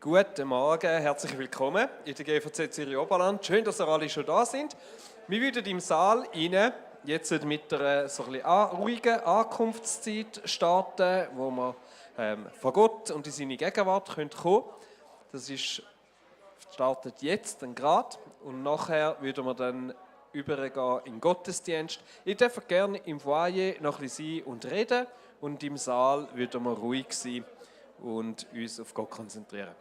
Guten Morgen, herzlich willkommen in der GVZ Zürich Oberland. Schön, dass ihr alle schon da sind. Wir würden im Saal Ihnen jetzt mit einer so ein bisschen ruhigen Ankunftszeit starten, wo wir von Gott und in seine Gegenwart kommen können. Das startet jetzt dann gerade und nachher würden wir dann übergehen in den Gottesdienst. Ihr dürft gerne im Foyer noch ein bisschen sein und reden und im Saal würden wir ruhig sein und uns auf Gott konzentrieren.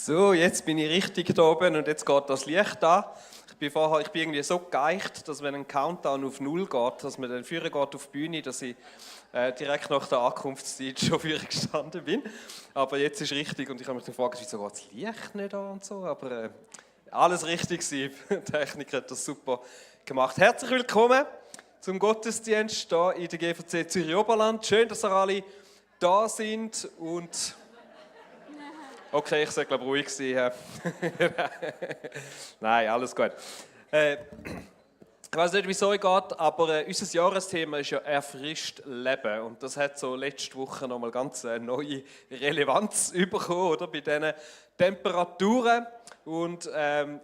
So, jetzt bin ich richtig da oben und jetzt geht das Licht an. Ich bin irgendwie so geeicht, dass wenn ein Countdown auf 0 geht, dass man dann führen geht auf die Bühne, dass ich direkt nach der Ankunftszeit schon führen gestanden bin. Aber jetzt ist richtig und ich habe mich gefragt, wieso geht das Licht nicht an und so. Aber alles richtig gewesen. Die Technik hat das super gemacht. Herzlich willkommen zum Gottesdienst hier in der GVC Zürich Oberland. Schön, dass ihr alle da sind und okay, ich sollte glaube ruhig sein. Nein, alles gut. Ich weiß nicht, wieso es geht, aber unser Jahresthema ist ja «Erfrischt Leben». Und das hat so letzte Woche nochmal ganz neue Relevanz bekommen, oder, bei diesen Temperaturen. Und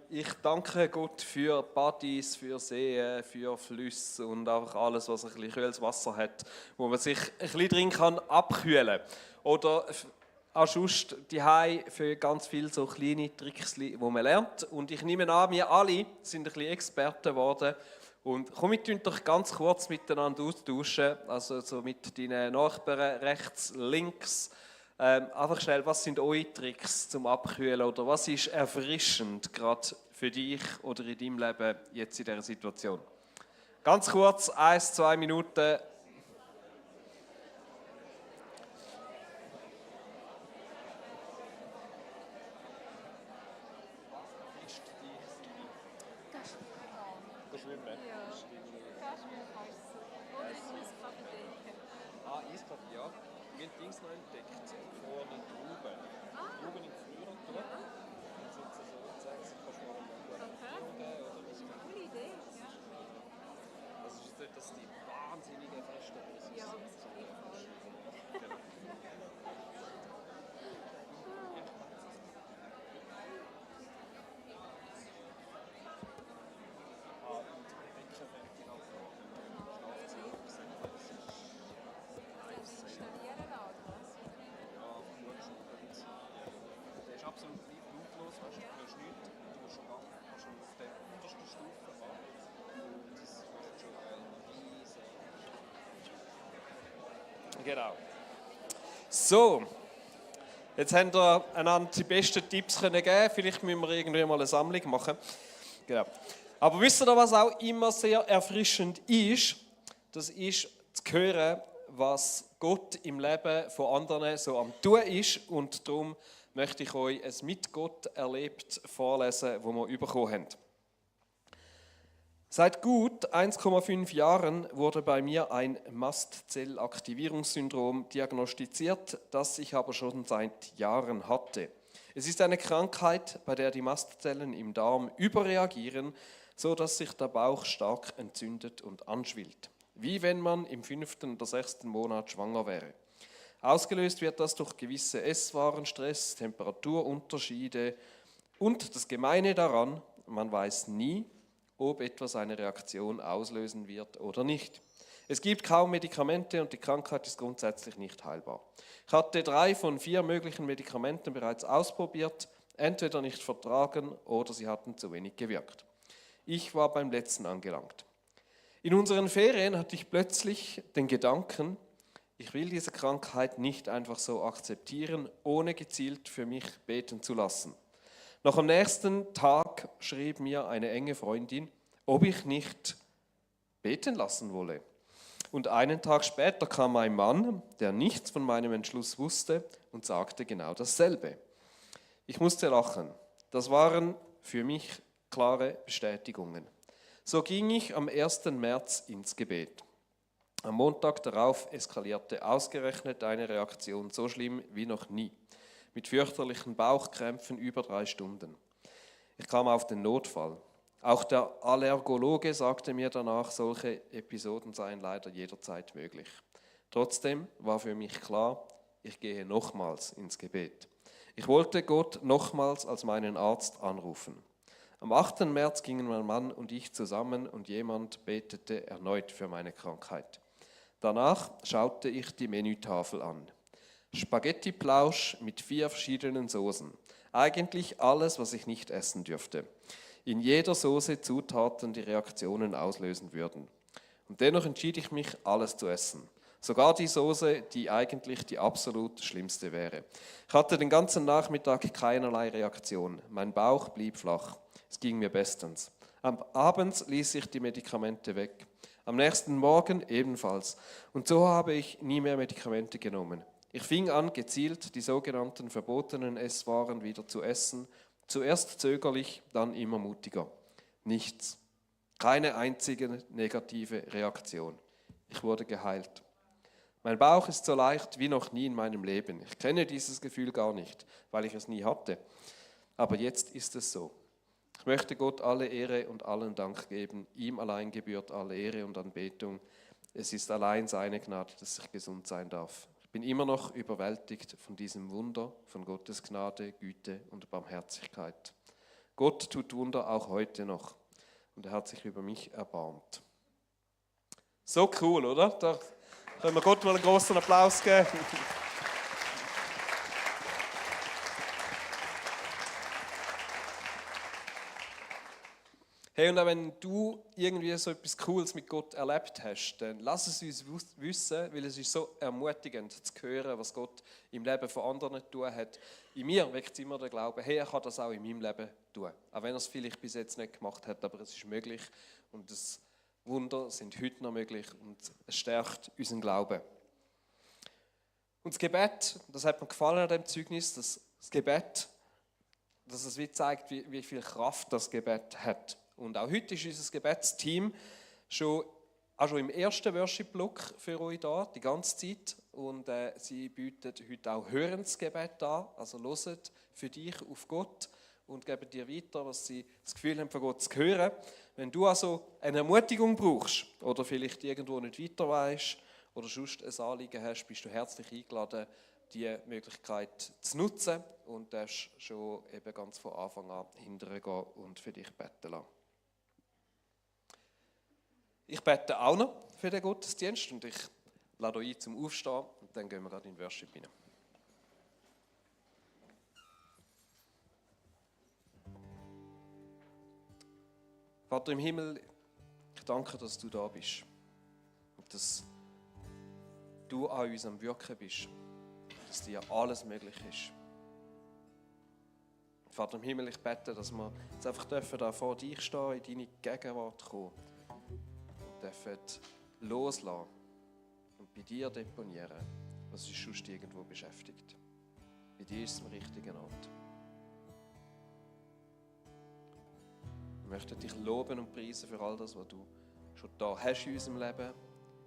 ich danke Gott für Partys, für Seen, für Flüsse und einfach alles, was ein bisschen kühles Wasser hat, wo man sich ein bisschen drin kann abkühlen kann. Oder auch sonst daheim für ganz viele so kleine Tricks, die man lernt. Und ich nehme an, wir alle sind ein bisschen Experten geworden. Und komm, wir tun doch ganz kurz miteinander austauschen, also so mit deinen Nachbarn rechts, links. Einfach schnell, was sind eure Tricks zum Abkühlen oder was ist erfrischend gerade für dich oder in deinem Leben jetzt in dieser Situation? Ganz kurz, 1-2 Minuten. Schwimmen? Ja. Schwimmen kannst du. Oder in den Eiskaffee denken. Ah, Eiskaffee, ja. Wir haben Dings noch entdeckt. Vorne Trauben. Trauben im Frühjahr tun. Dann sind sie so, zeigen sie, kannst du mal oder was. Coole Idee, ja. Also es ist nicht, dass die wahnsinnige Feste sind. Ja, das ist eh voll. Genau. Absolut blutlos, weißt du, du hast nichts, du musst schon auf der untersten Stufe an und das macht schon riesig. Genau. So, jetzt habt ihr einander die besten Tipps geben können. Vielleicht müssen wir irgendwie mal eine Sammlung machen. Genau. Aber wisst ihr, was auch immer sehr erfrischend ist? Das ist zu hören, was Gott im Leben von anderen so am Tun ist und darum möchte ich euch ein mit Gott erlebt vorlesen, das wir bekommen haben. Seit gut 1,5 Jahren wurde bei mir ein Mastzellaktivierungssyndrom diagnostiziert, das ich aber schon seit Jahren hatte. Es ist eine Krankheit, bei der die Mastzellen im Darm überreagieren, sodass sich der Bauch stark entzündet und anschwillt. Wie wenn man im 5. oder 6. Monat schwanger wäre. Ausgelöst wird das durch gewisse Esswarenstress, Temperaturunterschiede und das Gemeine daran, man weiß nie, ob etwas eine Reaktion auslösen wird oder nicht. Es gibt kaum Medikamente und die Krankheit ist grundsätzlich nicht heilbar. Ich hatte 3 von 4 möglichen Medikamenten bereits ausprobiert, entweder nicht vertragen oder sie hatten zu wenig gewirkt. Ich war beim letzten angelangt. In unseren Ferien hatte ich plötzlich den Gedanken, ich will diese Krankheit nicht einfach so akzeptieren, ohne gezielt für mich beten zu lassen. Noch am nächsten Tag schrieb mir eine enge Freundin, ob ich nicht beten lassen wolle. Und einen Tag später kam ein Mann, der nichts von meinem Entschluss wusste und sagte genau dasselbe. Ich musste lachen. Das waren für mich klare Bestätigungen. So ging ich am 1. März ins Gebet. Am Montag darauf eskalierte ausgerechnet eine Reaktion so schlimm wie noch nie, mit fürchterlichen Bauchkrämpfen über 3 Stunden. Ich kam auf den Notfall. Auch der Allergologe sagte mir danach, solche Episoden seien leider jederzeit möglich. Trotzdem war für mich klar, ich gehe nochmals ins Gebet. Ich wollte Gott nochmals als meinen Arzt anrufen. Am 8. März gingen mein Mann und ich zusammen und jemand betete erneut für meine Krankheit. Danach schaute ich die Menütafel an. Spaghetti-Plausch mit 4 verschiedenen Soßen. Eigentlich alles, was ich nicht essen dürfte. In jeder Soße Zutaten, die Reaktionen auslösen würden. Und dennoch entschied ich mich, alles zu essen. Sogar die Soße, die eigentlich die absolut schlimmste wäre. Ich hatte den ganzen Nachmittag keinerlei Reaktion. Mein Bauch blieb flach. Es ging mir bestens. Abends ließ ich die Medikamente weg. Am nächsten Morgen ebenfalls. Und so habe ich nie mehr Medikamente genommen. Ich fing an, gezielt die sogenannten verbotenen Esswaren wieder zu essen. Zuerst zögerlich, dann immer mutiger. Nichts. Keine einzige negative Reaktion. Ich wurde geheilt. Mein Bauch ist so leicht wie noch nie in meinem Leben. Ich kenne dieses Gefühl gar nicht, weil ich es nie hatte. Aber jetzt ist es so. Ich möchte Gott alle Ehre und allen Dank geben. Ihm allein gebührt alle Ehre und Anbetung. Es ist allein seine Gnade, dass ich gesund sein darf. Ich bin immer noch überwältigt von diesem Wunder, von Gottes Gnade, Güte und Barmherzigkeit. Gott tut Wunder auch heute noch. Und er hat sich über mich erbarmt. So cool, oder? Da können wir Gott mal einen großen Applaus geben. Hey, und auch wenn du irgendwie so etwas Cooles mit Gott erlebt hast, dann lass es uns wissen, weil es ist so ermutigend zu hören, was Gott im Leben von anderen tun hat. In mir weckt es immer den Glauben, hey, er kann das auch in meinem Leben tun. Auch wenn er es vielleicht bis jetzt nicht gemacht hat, aber es ist möglich und das Wunder sind heute noch möglich und es stärkt unseren Glauben. Und das Gebet, das hat mir gefallen an diesem Zeugnis, das Gebet, dass es wie zeigt, wie viel Kraft das Gebet hat. Und auch heute ist unser Gebetsteam schon im ersten Worship-Block für euch da, die ganze Zeit. Und sie bieten heute auch Hörensgebet an, also hören für dich auf Gott und geben dir weiter, was sie das Gefühl haben, von Gott zu hören. Wenn du also eine Ermutigung brauchst oder vielleicht irgendwo nicht weiter weißt oder sonst ein Anliegen hast, bist du herzlich eingeladen, die Möglichkeit zu nutzen und darfst schon eben ganz von Anfang an hingehen und für dich beten lassen. Ich bete auch noch für den Gottesdienst und ich lade euch ein zum Aufstehen und dann gehen wir gerade in den Worship hinein. Vater im Himmel, ich danke, dass du da bist und dass du an uns am Wirken bist, dass dir alles möglich ist. Vater im Himmel, ich bete, dass wir jetzt einfach da vor dich stehen, in deine Gegenwart kommen und dürfen loslassen und bei dir deponieren, was uns sonst irgendwo beschäftigt. Bei dir ist es am richtigen Ort. Wir möchten dich loben und preisen für all das, was du schon da hast in unserem Leben,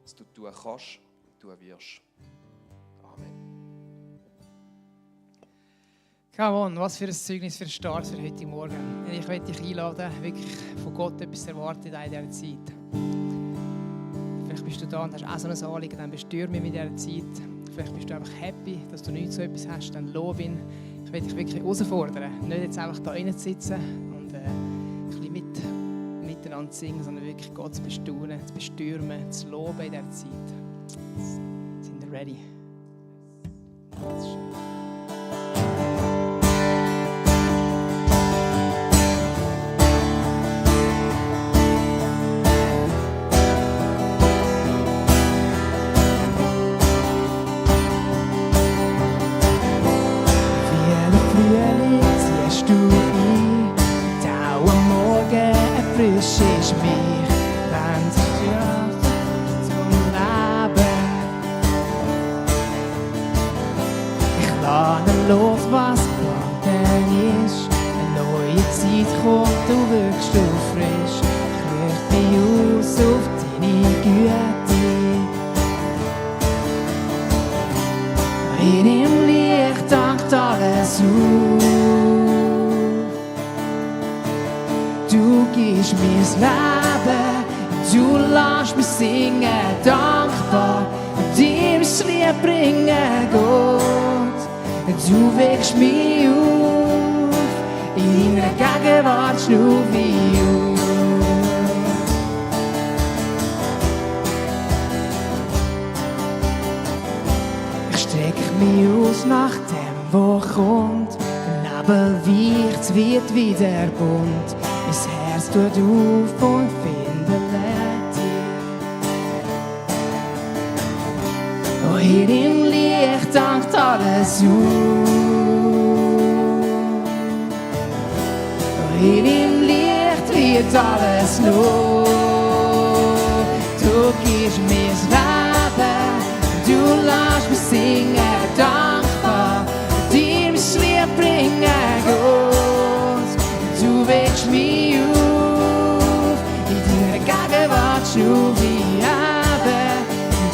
was du tun kannst und tun wirst. Amen. Come on, was für ein Zeugnis für Start für heute Morgen. Ich möchte dich einladen, wirklich von Gott etwas zu erwarten in dieser Zeit. Vielleicht bist du da und hast auch so ein Anliegen, dann bestürme mich mit dieser Zeit. Vielleicht bist du einfach happy, dass du nicht so etwas hast, dann lobe ihn. Ich möchte dich wirklich herausfordern, nicht jetzt einfach da reinzusitzen und ein bisschen miteinander zu singen, sondern wirklich Gott zu bestaunen, zu bestürmen, zu loben in dieser Zeit. Sind wir ready? Das ist schön. Los, was geplant ist. Eine neue Zeit kommt, du wirkst du frisch. Ich richte mich aus auf deine Güte. In deinem Licht dankt alles auf. Du gibst mir das Leben, du lässt mich singen, dankbar. Dir das Lied bringen, Gott. Du weckst mich auf, in deiner Gegenwart schnaufe ich auf. Ich strecke mich aus nach dem, was kommt. Der Nebel weicht, es wird wieder bunt. Mein Herz tut auf und findet dich. in dem Licht tankt alles auf. In dem Licht wird alles los. Du gibst mir das Leben, du lässt mich singen, dankbar. Dir mein Lied bringen, Gott. Du wächst mich auf, in deiner Gegenwart schnur ich eben.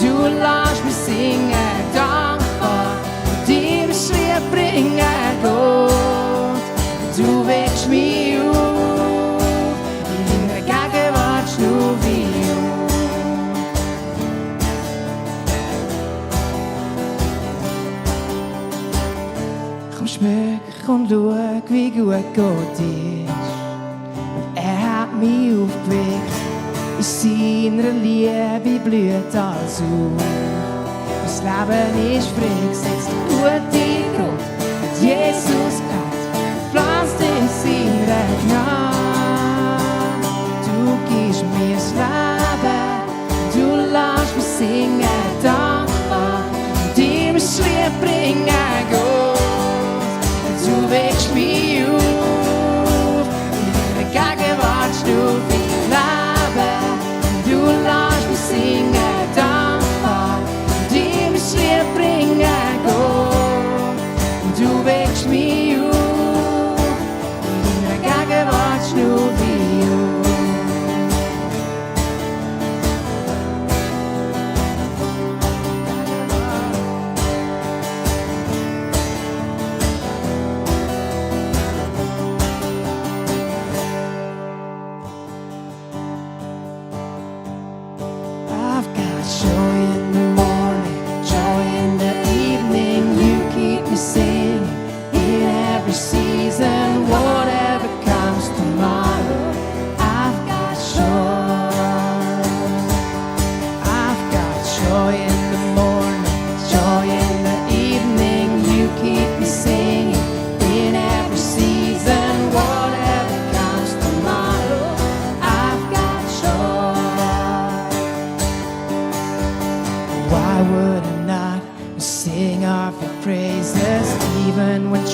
Du lässt mich singen, dankbar. Dir mein Lied bringen, Gott. Du wächst mich auf, in deiner Gegenwart schnur ich auf. Komm, schmeck und schau, wie gut Gott ist. Er hat mich aufgeweckt, in seiner Liebe blüht alles auf. Das Leben ist frei, setzt gute Grund, hat Jesus gehabt, pflanzt in seiner Gnade. Du gibst mir das Leben, du lässt mich singen, dankbar, dir mein Lied bringen, Gott. Du wächst mich auf, in deiner Gegenwart schnur ich Leben. Du lässt mich singen, dankbar, dir mein Lied bringen, Gott. Du wächst mich auf, in deiner Gegenwart schnur ich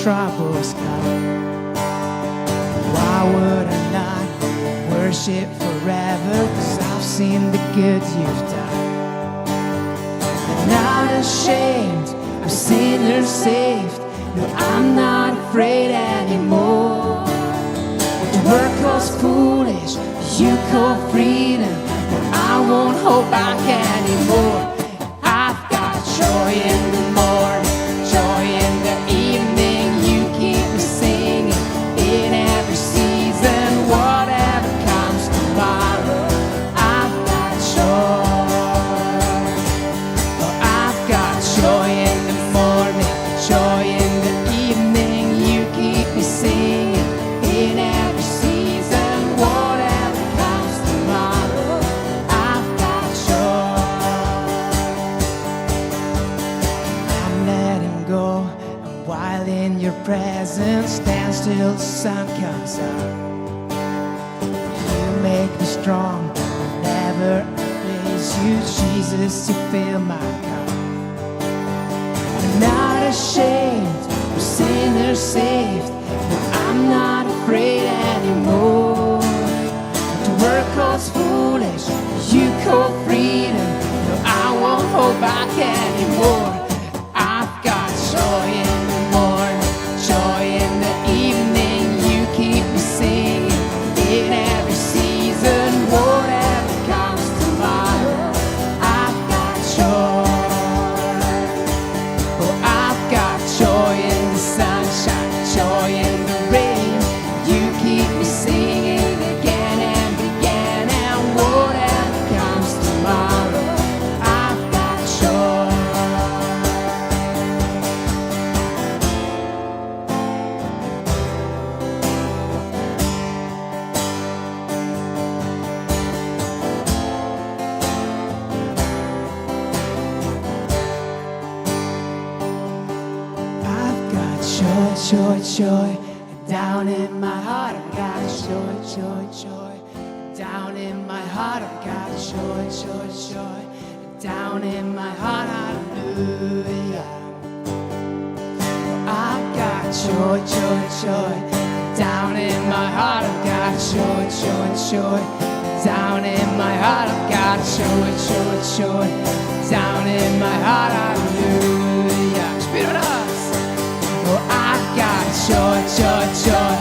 troubles come. Why would I not worship forever? 'Cause I've seen the good you've done. I'm not ashamed, I'm sinner saved. No, I'm not afraid anymore. The world calls foolish, you call freedom. But I won't hold back anymore. I've got joy in the morning, joy in the evening. You keep me singing in every season. Whatever comes tomorrow, I've got joy. Oh, I've got joy in the morning, joy in the evening. You keep me singing in every season. Whatever comes tomorrow, I've got joy. I'm letting go, I'm wild in your presence. Stand still, the sun comes up. You make me strong, whenever I praise you, Jesus, you fill my cup. I'm not ashamed, I'm sinner saved. No, I'm not afraid anymore. The world calls foolish, you call freedom. No, I won't hold back anymore. I've got joy in the morning, joy in the evening. You keep me singing in every season. Whatever comes tomorrow, I've got joy. Oh, I've got joy in the sunshine, joy in the rain. You keep me singing again and again. And whatever comes tomorrow, I've got joy. I've got joy, joy, joy. Down in my heart, I've got joy, joy, joy. Down in my heart, I've got joy, joy, joy. down in my heart, hallelujah. I've got joy, joy, joy, down in my heart, I've got joy, joy, joy, down in my heart, I've got joy, joy, joy, down in my heart, hallelujah. Spüren wir das? Oh, I've got joy, joy, joy,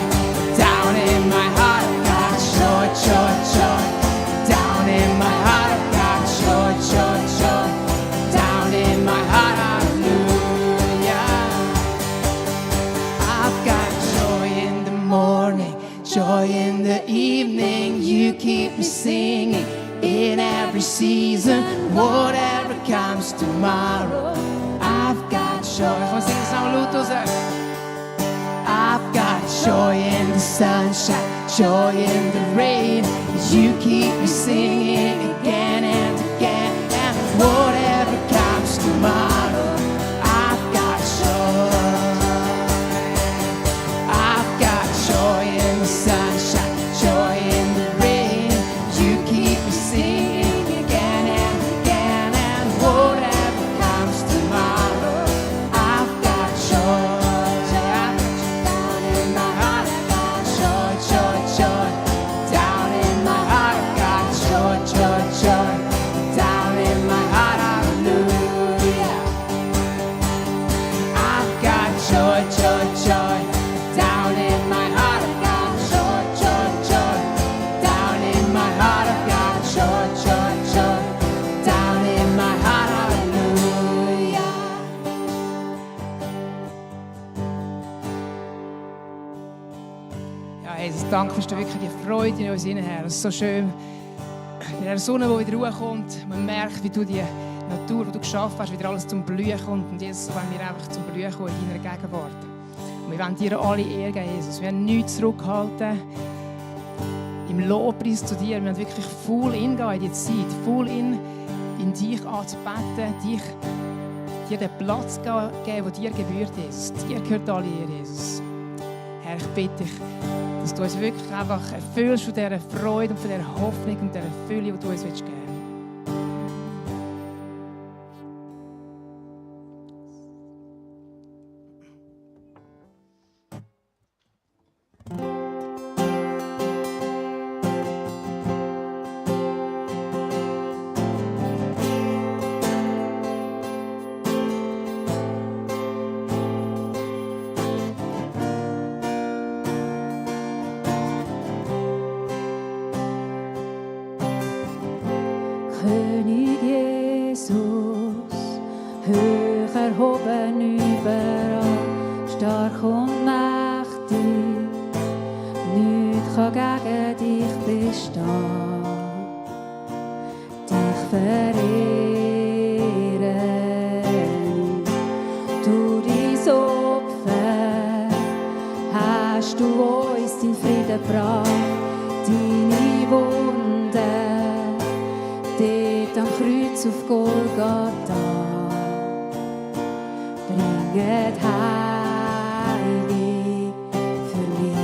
down in my heart, I've got joy, joy, joy, down in my heart, I've got joy, joy, joy, down in my heart, hallelujah. I've got joy in the morning, joy in the evening, you keep me singing in every season, whatever comes tomorrow. I've got joy. Komm, sing es noch laut raus. I've got joy in the sunshine, joy in the rain. You keep me singing again and again, and whatever comes tomorrow, I've got joy. I've got joy in the sunshine, joy in the rain. You keep me singing again and again, and whatever comes tomorrow, I've got joy. Down in my heart, I've got joy, joy, joy. Down in my heart, I've got joy, joy, joy. Down in my heart, hallelujah. I've got joy, joy, joy. Down in my heart, I've got joy, joy, joy. Down in my heart, I've got joy, joy, joy. Down in my heart, hallelujah. Ja, Jesus, danke, dass du wirklich die Freude in uns hinein, Herr. Es ist so schön, in der Sonne, die wieder hochkommt, man merkt, wie du die Natur, die du geschaffen hast, wieder alles zum Blühen kommt. Und Jesus, wollen wir einfach zum Blühen kommen in deiner Gegenwart. Und wir wollen dir alle Ehre geben, Jesus. Wir werden nichts zurückhalten im Lobpreis zu dir. Wir werden wirklich voll in die Zeit, voll in dich anzubeten, dir den Platz geben, der dir gebührt, Jesus. Dir gehört alle Ehre, Jesus. Herr, ich bitte dich, dass du uns wirklich einfach erfüllst von dieser Freude und von dieser Hoffnung und dieser Fülle, die du uns geben willst. König Jesus, hoch erhoben überall, stark und mächtig, nichts kann gegen dich bestehen. Dich verehren, du dein Opfer, hast du uns deinen Frieden gebracht, deine Wunden. Dort am Kreuz auf Golgatha bringet Heilig für mich.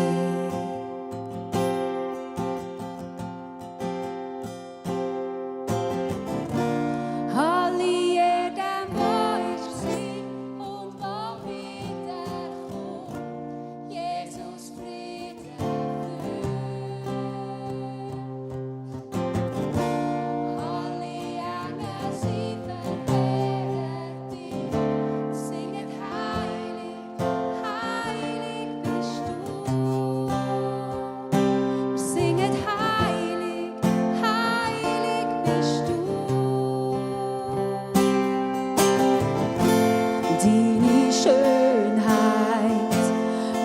Alle Erde, wo ich bin und wo wiederkomme, Jesus Frieden Deine Schönheit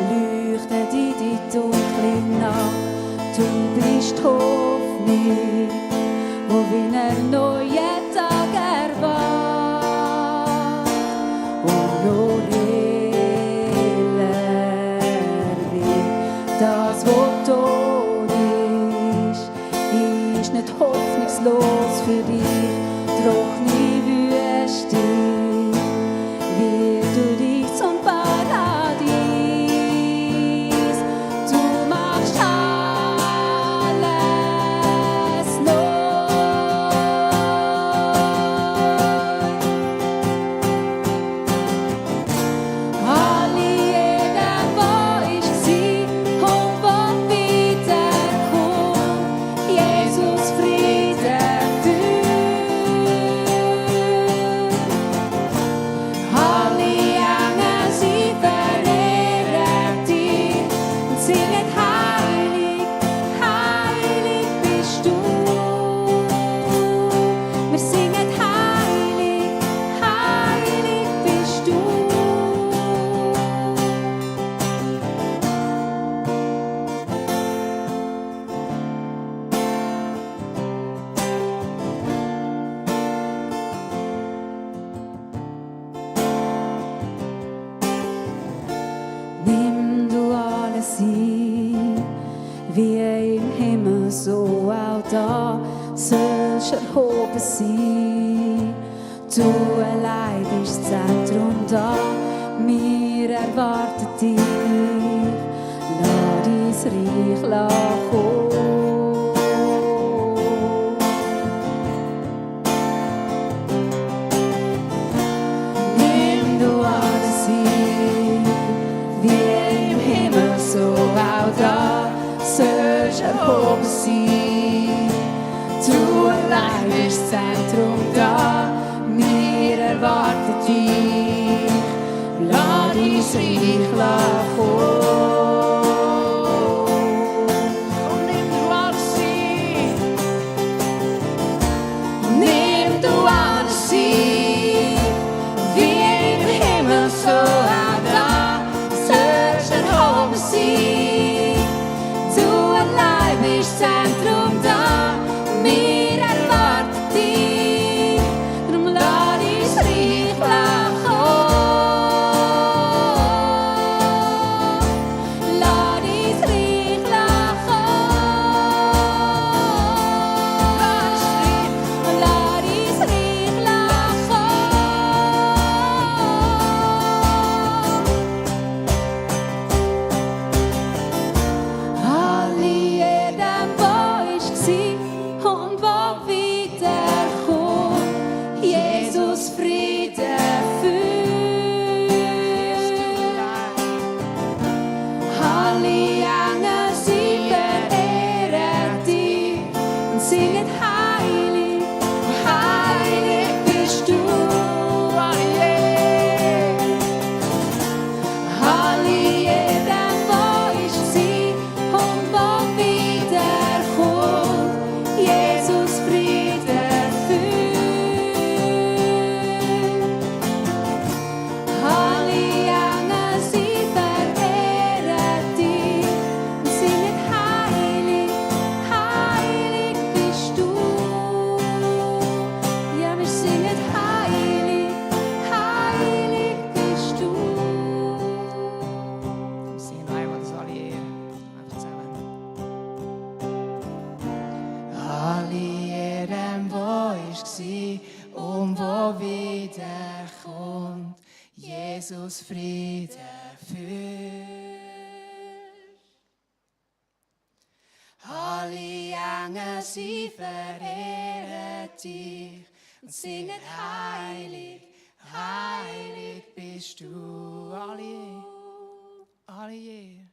leuchtet in die dunkle Nacht. Du bist die Hoffnung, wo wie ein neuer Tag erwacht. Und nur heller wird das, was tot ist nicht hoffnungslos für dich. Trockene Wüste wird du dich zum Paradies. Du machst alles neu. sein. Wie im Himmel, so auch da sollst erhoben sein. Du allein bist das Zentrum da, wir erwarten dich. Lass dein Reich kommen. Nimm du alles ein, wie im Himmel, so auch da sollst erhoben sein. Du allein bist das Zentrum da, wir erwarten dich. Lass dein Reich kommen. Und nimm du alles ein. Nimm du alles ein, wie im Himmel, so auch da sollst erhoben sein. Du allein bist Zentrum da, wir erwarten dich. Darum lass dein Reich kommen. Lass dein Reich kommen. Lass dein Reich kommen. Alle jedem, wo war und wo wiederkommt, Jesus Friede führt. Alle Engel, sie verehren dich und singen heilig, heilig bist du. Alle jedem, wo und wo wiederkommt, Jesus Friede führt. Alle Engel, sie verehren dich und singen heilig, heilig bist du. Ja, wir singen heilig, heilig bist du. Wir singen noch einmal das alle Ehre. Einfach zusammen. Alle jedem, wo war und wo wiederkommt, Jesus Friede führt. Alle Engel, sie verehren dich und singen heilig, heilig bist du. Alle Ehre.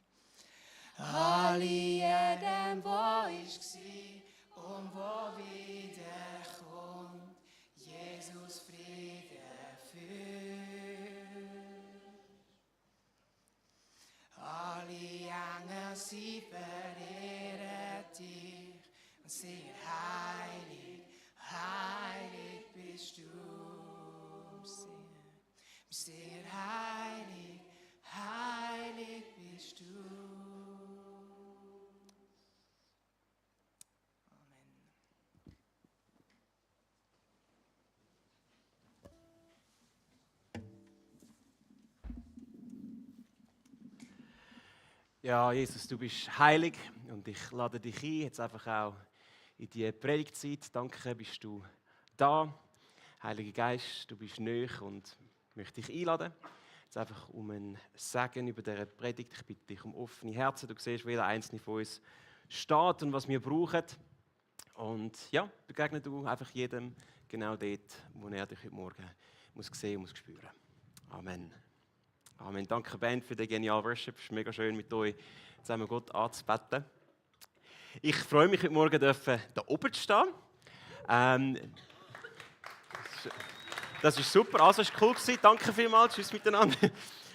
Alle jedem, wo war und wo wiederkommt, Jesus Friede führt. Alle Engel, sie verehren dich und singen heilig, heilig bist du. Wir singen heilig, heilig bist du. Ja, Jesus, du bist heilig und ich lade dich ein, jetzt einfach auch in die Predigtzeit. Danke, bist du da. Heiliger Geist, du bist nahe und möchte dich einladen. Jetzt einfach um ein Segen über diese Predigt. Ich bitte dich um offene Herzen. Du siehst, wie jeder einzelne von uns steht und was wir brauchen. Und ja, begegne du einfach jedem genau dort, wo er dich heute Morgen muss sehen und muss spüren. Amen. Amen. Danke, Band, für den genialen Worship. Es ist mega schön, mit euch zusammen Gott anzubeten. Ich freue mich, heute Morgen da oben zu stehen. Das ist super. Also, es war cool. Danke vielmals. Tschüss miteinander.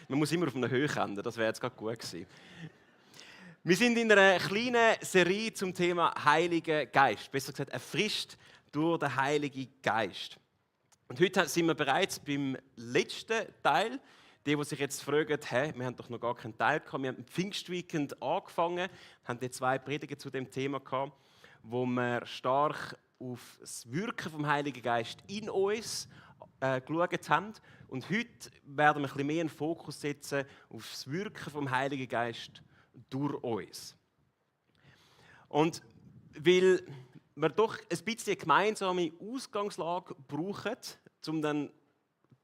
Man muss immer auf einer Höhe enden. Das wäre jetzt gerade gut gewesen. Wir sind in einer kleinen Serie zum Thema Heiliger Geist. Besser gesagt, erfrischt durch den Heiligen Geist. Und heute sind wir bereits beim letzten Teil. Die sich jetzt fragen, wir haben doch noch gar keinen Teil gehabt. Wir haben im Pfingstweekend angefangen, haben die 2 Predigen zu dem Thema gehabt, wo wir stark auf das Wirken vom Heiligen Geist in uns geschaut haben. Und heute werden wir ein bisschen mehr einen Fokus setzen auf das Wirken vom Heiligen Geist durch uns. Und weil wir doch ein bisschen eine gemeinsame Ausgangslage brauchen, um dann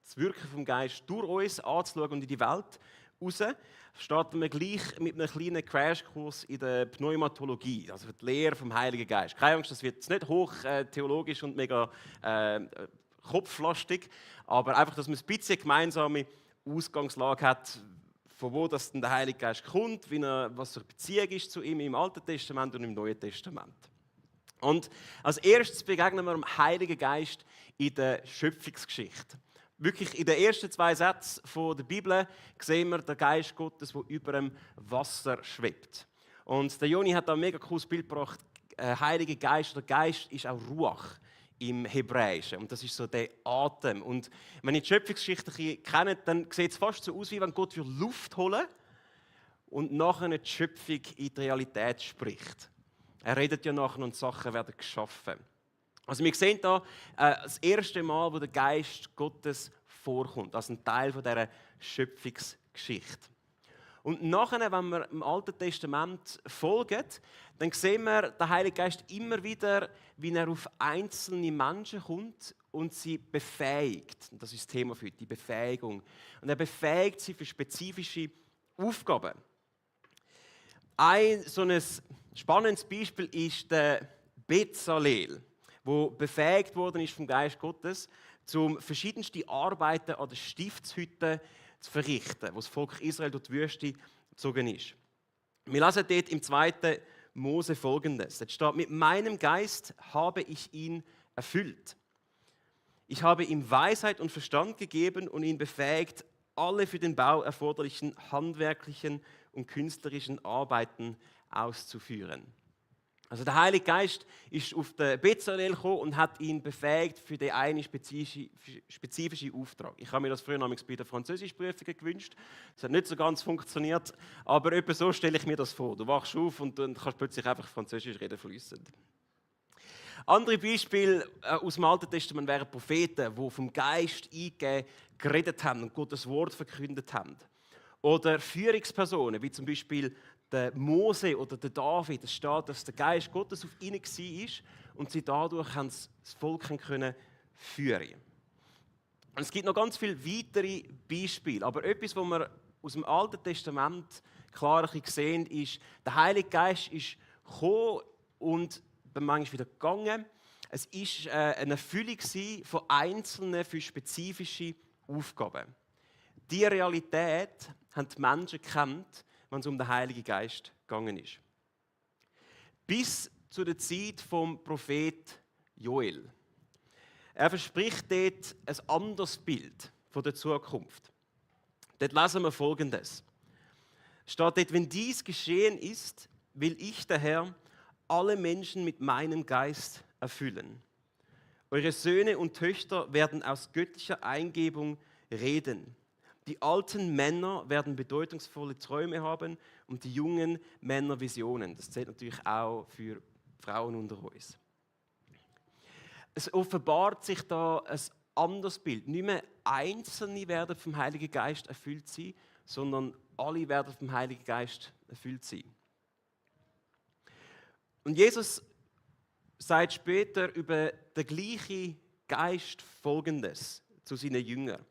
das Wirken vom Geist durch uns anzuschauen und in die Welt raus, starten wir gleich mit einem kleinen Crashkurs in der Pneumatologie, also die Lehre vom Heiligen Geist. Keine Angst, das wird jetzt nicht hoch theologisch und mega kopflastig, aber einfach, dass man ein bisschen eine gemeinsame Ausgangslage hat, von wo das denn der Heilige Geist kommt, was die Beziehung ist zu ihm im Alten Testament und im Neuen Testament. Und als erstes begegnen wir dem Heiligen Geist in der Schöpfungsgeschichte. Wirklich in den ersten 2 Sätzen der Bibel sehen wir den Geist Gottes, der über dem Wasser schwebt. Und der Joni hat da ein mega cooles Bild gebracht. Heiliger Geist, der Geist ist auch Ruach im Hebräischen. Und das ist so der Atem. Und wenn ihr die Schöpfungsgeschichte kennt, dann sieht es fast so aus, wie wenn Gott Luft holen und nachher die Schöpfung in die Realität spricht. Er redet ja nachher und Sachen werden geschaffen. Also wir sehen da das erste Mal, wo der Geist Gottes vorkommt, als ein Teil von dieser Schöpfungsgeschichte. Und nachher, wenn wir im Alten Testament folgen, dann sehen wir den Heiligen Geist immer wieder, wie er auf einzelne Menschen kommt und sie befähigt. Das ist das Thema für heute, die Befähigung. Und er befähigt sie für spezifische Aufgaben. Ein so ein spannendes Beispiel ist der Bezalel, wo befähigt worden ist vom Geist Gottes, um verschiedenste Arbeiten an der Stiftshütte zu verrichten, wo das Volk Israel durch die Wüste gezogen ist. Wir lesen dort im 2. Mose Folgendes. Dort steht: Mit meinem Geist habe ich ihn erfüllt. Ich habe ihm Weisheit und Verstand gegeben und ihn befähigt, alle für den Bau erforderlichen handwerklichen und künstlerischen Arbeiten auszuführen. Also der Heilige Geist ist auf den Bezalel gekommen und hat ihn befähigt für den einen spezifischen Auftrag. Ich habe mir das früher nämlich bei der Französischprüfung gewünscht. Das hat nicht so ganz funktioniert, aber etwa so stelle ich mir das vor. Du wachst auf und dann kannst plötzlich einfach Französisch reden fließend. Andere Beispiele aus dem Alten Testament wären Propheten, die vom Geist eingegeben geredet haben und Gottes Wort verkündet haben. Oder Führungspersonen, wie zum Beispiel der Mose oder der David. Es steht, dass der Geist Gottes auf ihnen war und sie dadurch das Volk führen können. Und es gibt noch ganz viele weitere Beispiele. Aber etwas, was wir aus dem Alten Testament klar sehen, ist, der Heilige Geist ist gekommen und dann manchmal wieder gegangen. Es war eine Erfüllung von Einzelnen für spezifische Aufgaben. Diese Realität haben die Menschen gekannt, wenn es um den Heiligen Geist gegangen ist. Bis zu der Zeit vom Prophet Joel. Er verspricht dort ein anderes Bild von der Zukunft. Dort lesen wir Folgendes. Es steht dort: Wenn dies geschehen ist, will ich, der Herr, alle Menschen mit meinem Geist erfüllen. Eure Söhne und Töchter werden aus göttlicher Eingebung reden. Die alten Männer werden bedeutungsvolle Träume haben und die jungen Männer Visionen. Das zählt natürlich auch für Frauen unter uns. Es offenbart sich da ein anderes Bild. Nicht mehr Einzelne werden vom Heiligen Geist erfüllt sein, sondern alle werden vom Heiligen Geist erfüllt sein. Und Jesus sagt später über den gleichen Geist Folgendes zu seinen Jüngern.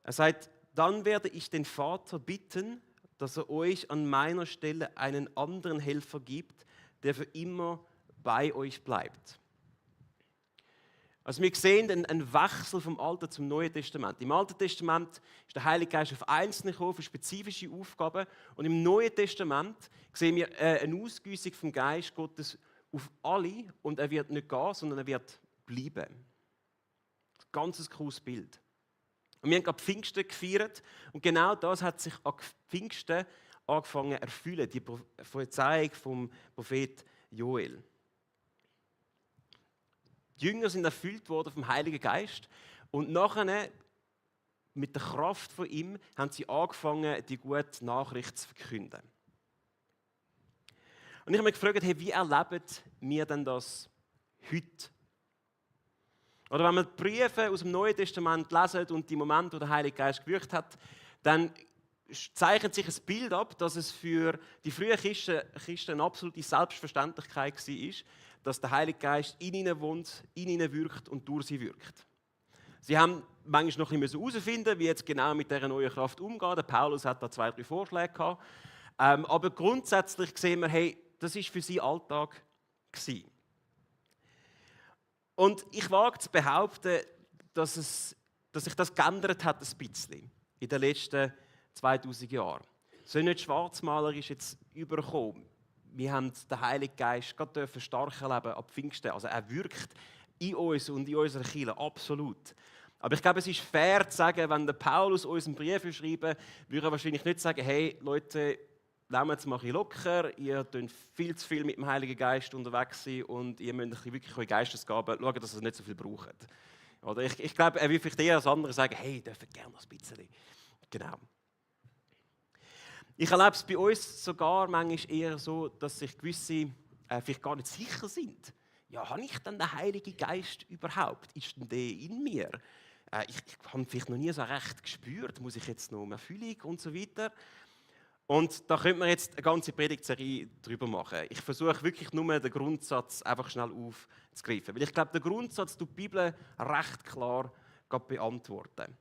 Er sagt: Dann werde ich den Vater bitten, dass er euch an meiner Stelle einen anderen Helfer gibt, der für immer bei euch bleibt. Also wir sehen einen Wechsel vom Alten zum Neuen Testament. Im Alten Testament ist der Heilige Geist auf Einzelne gekommen, für spezifische Aufgaben. Und im Neuen Testament sehen wir eine Ausgüssung vom Geist Gottes auf alle. Und er wird nicht gehen, sondern er wird bleiben. Ein ganz cooles Bild. Und wir haben gerade Pfingsten gefeiert und genau das hat sich an Pfingsten angefangen zu erfüllen, die Prophezeiung vom Prophet Joel. Die Jünger sind erfüllt worden vom Heiligen Geist und nachher, mit der Kraft von ihm, haben sie angefangen, die gute Nachricht zu verkünden. Und ich habe mich gefragt, hey, wie erleben wir denn das heute? Oder wenn wir die Briefe aus dem Neuen Testament lesen und die Momente, wo der Heilige Geist gewirkt hat, dann zeichnet sich ein Bild ab, dass es für die frühen Christen eine absolute Selbstverständlichkeit war, dass der Heilige Geist in ihnen wohnt, in ihnen wirkt und durch sie wirkt. Sie haben manchmal noch ein bisschen herausfinden, wie jetzt genau mit dieser neuen Kraft umgehen. Der Paulus hat da 2, 3 Vorschläge gehabt. Aber grundsätzlich sehen wir, hey, das war für sie Alltag gewesen. Und ich wage zu behaupten, dass sich das geändert hat ein bisschen in den letzten 2000 Jahren. Es soll nicht schwarzmalerisch jetzt überkommen. Wir haben den Heiligen Geist gerade stark erleben ab Pfingsten. Also er wirkt in uns und in unserer Kirche, absolut. Aber ich glaube, es ist fair zu sagen, wenn der Paulus uns einen Brief schreiben würde er wahrscheinlich nicht sagen, hey Leute, nehmt es mal locker, ihr seid viel zu viel mit dem Heiligen Geist unterwegs sein und ihr müsst wirklich eure Geistesgaben schauen, dass ihr nicht so viel braucht. Oder ich glaube, er will vielleicht eher als andere sagen, hey, ihr dürft gerne noch ein bisschen. Genau. Ich erlebe es bei uns sogar manchmal eher so, dass sich gewisse vielleicht gar nicht sicher sind. Ja, habe ich denn den Heiligen Geist überhaupt? Ist denn der in mir? Ich habe ihn vielleicht noch nie so recht gespürt. Muss ich jetzt noch mehr Fühlung und so weiter? Und da könnte man jetzt eine ganze Predigtserie drüber machen. Ich versuche wirklich nur den Grundsatz einfach schnell aufzugreifen. Weil ich glaube, der Grundsatz tut die Bibel recht klar beantworten.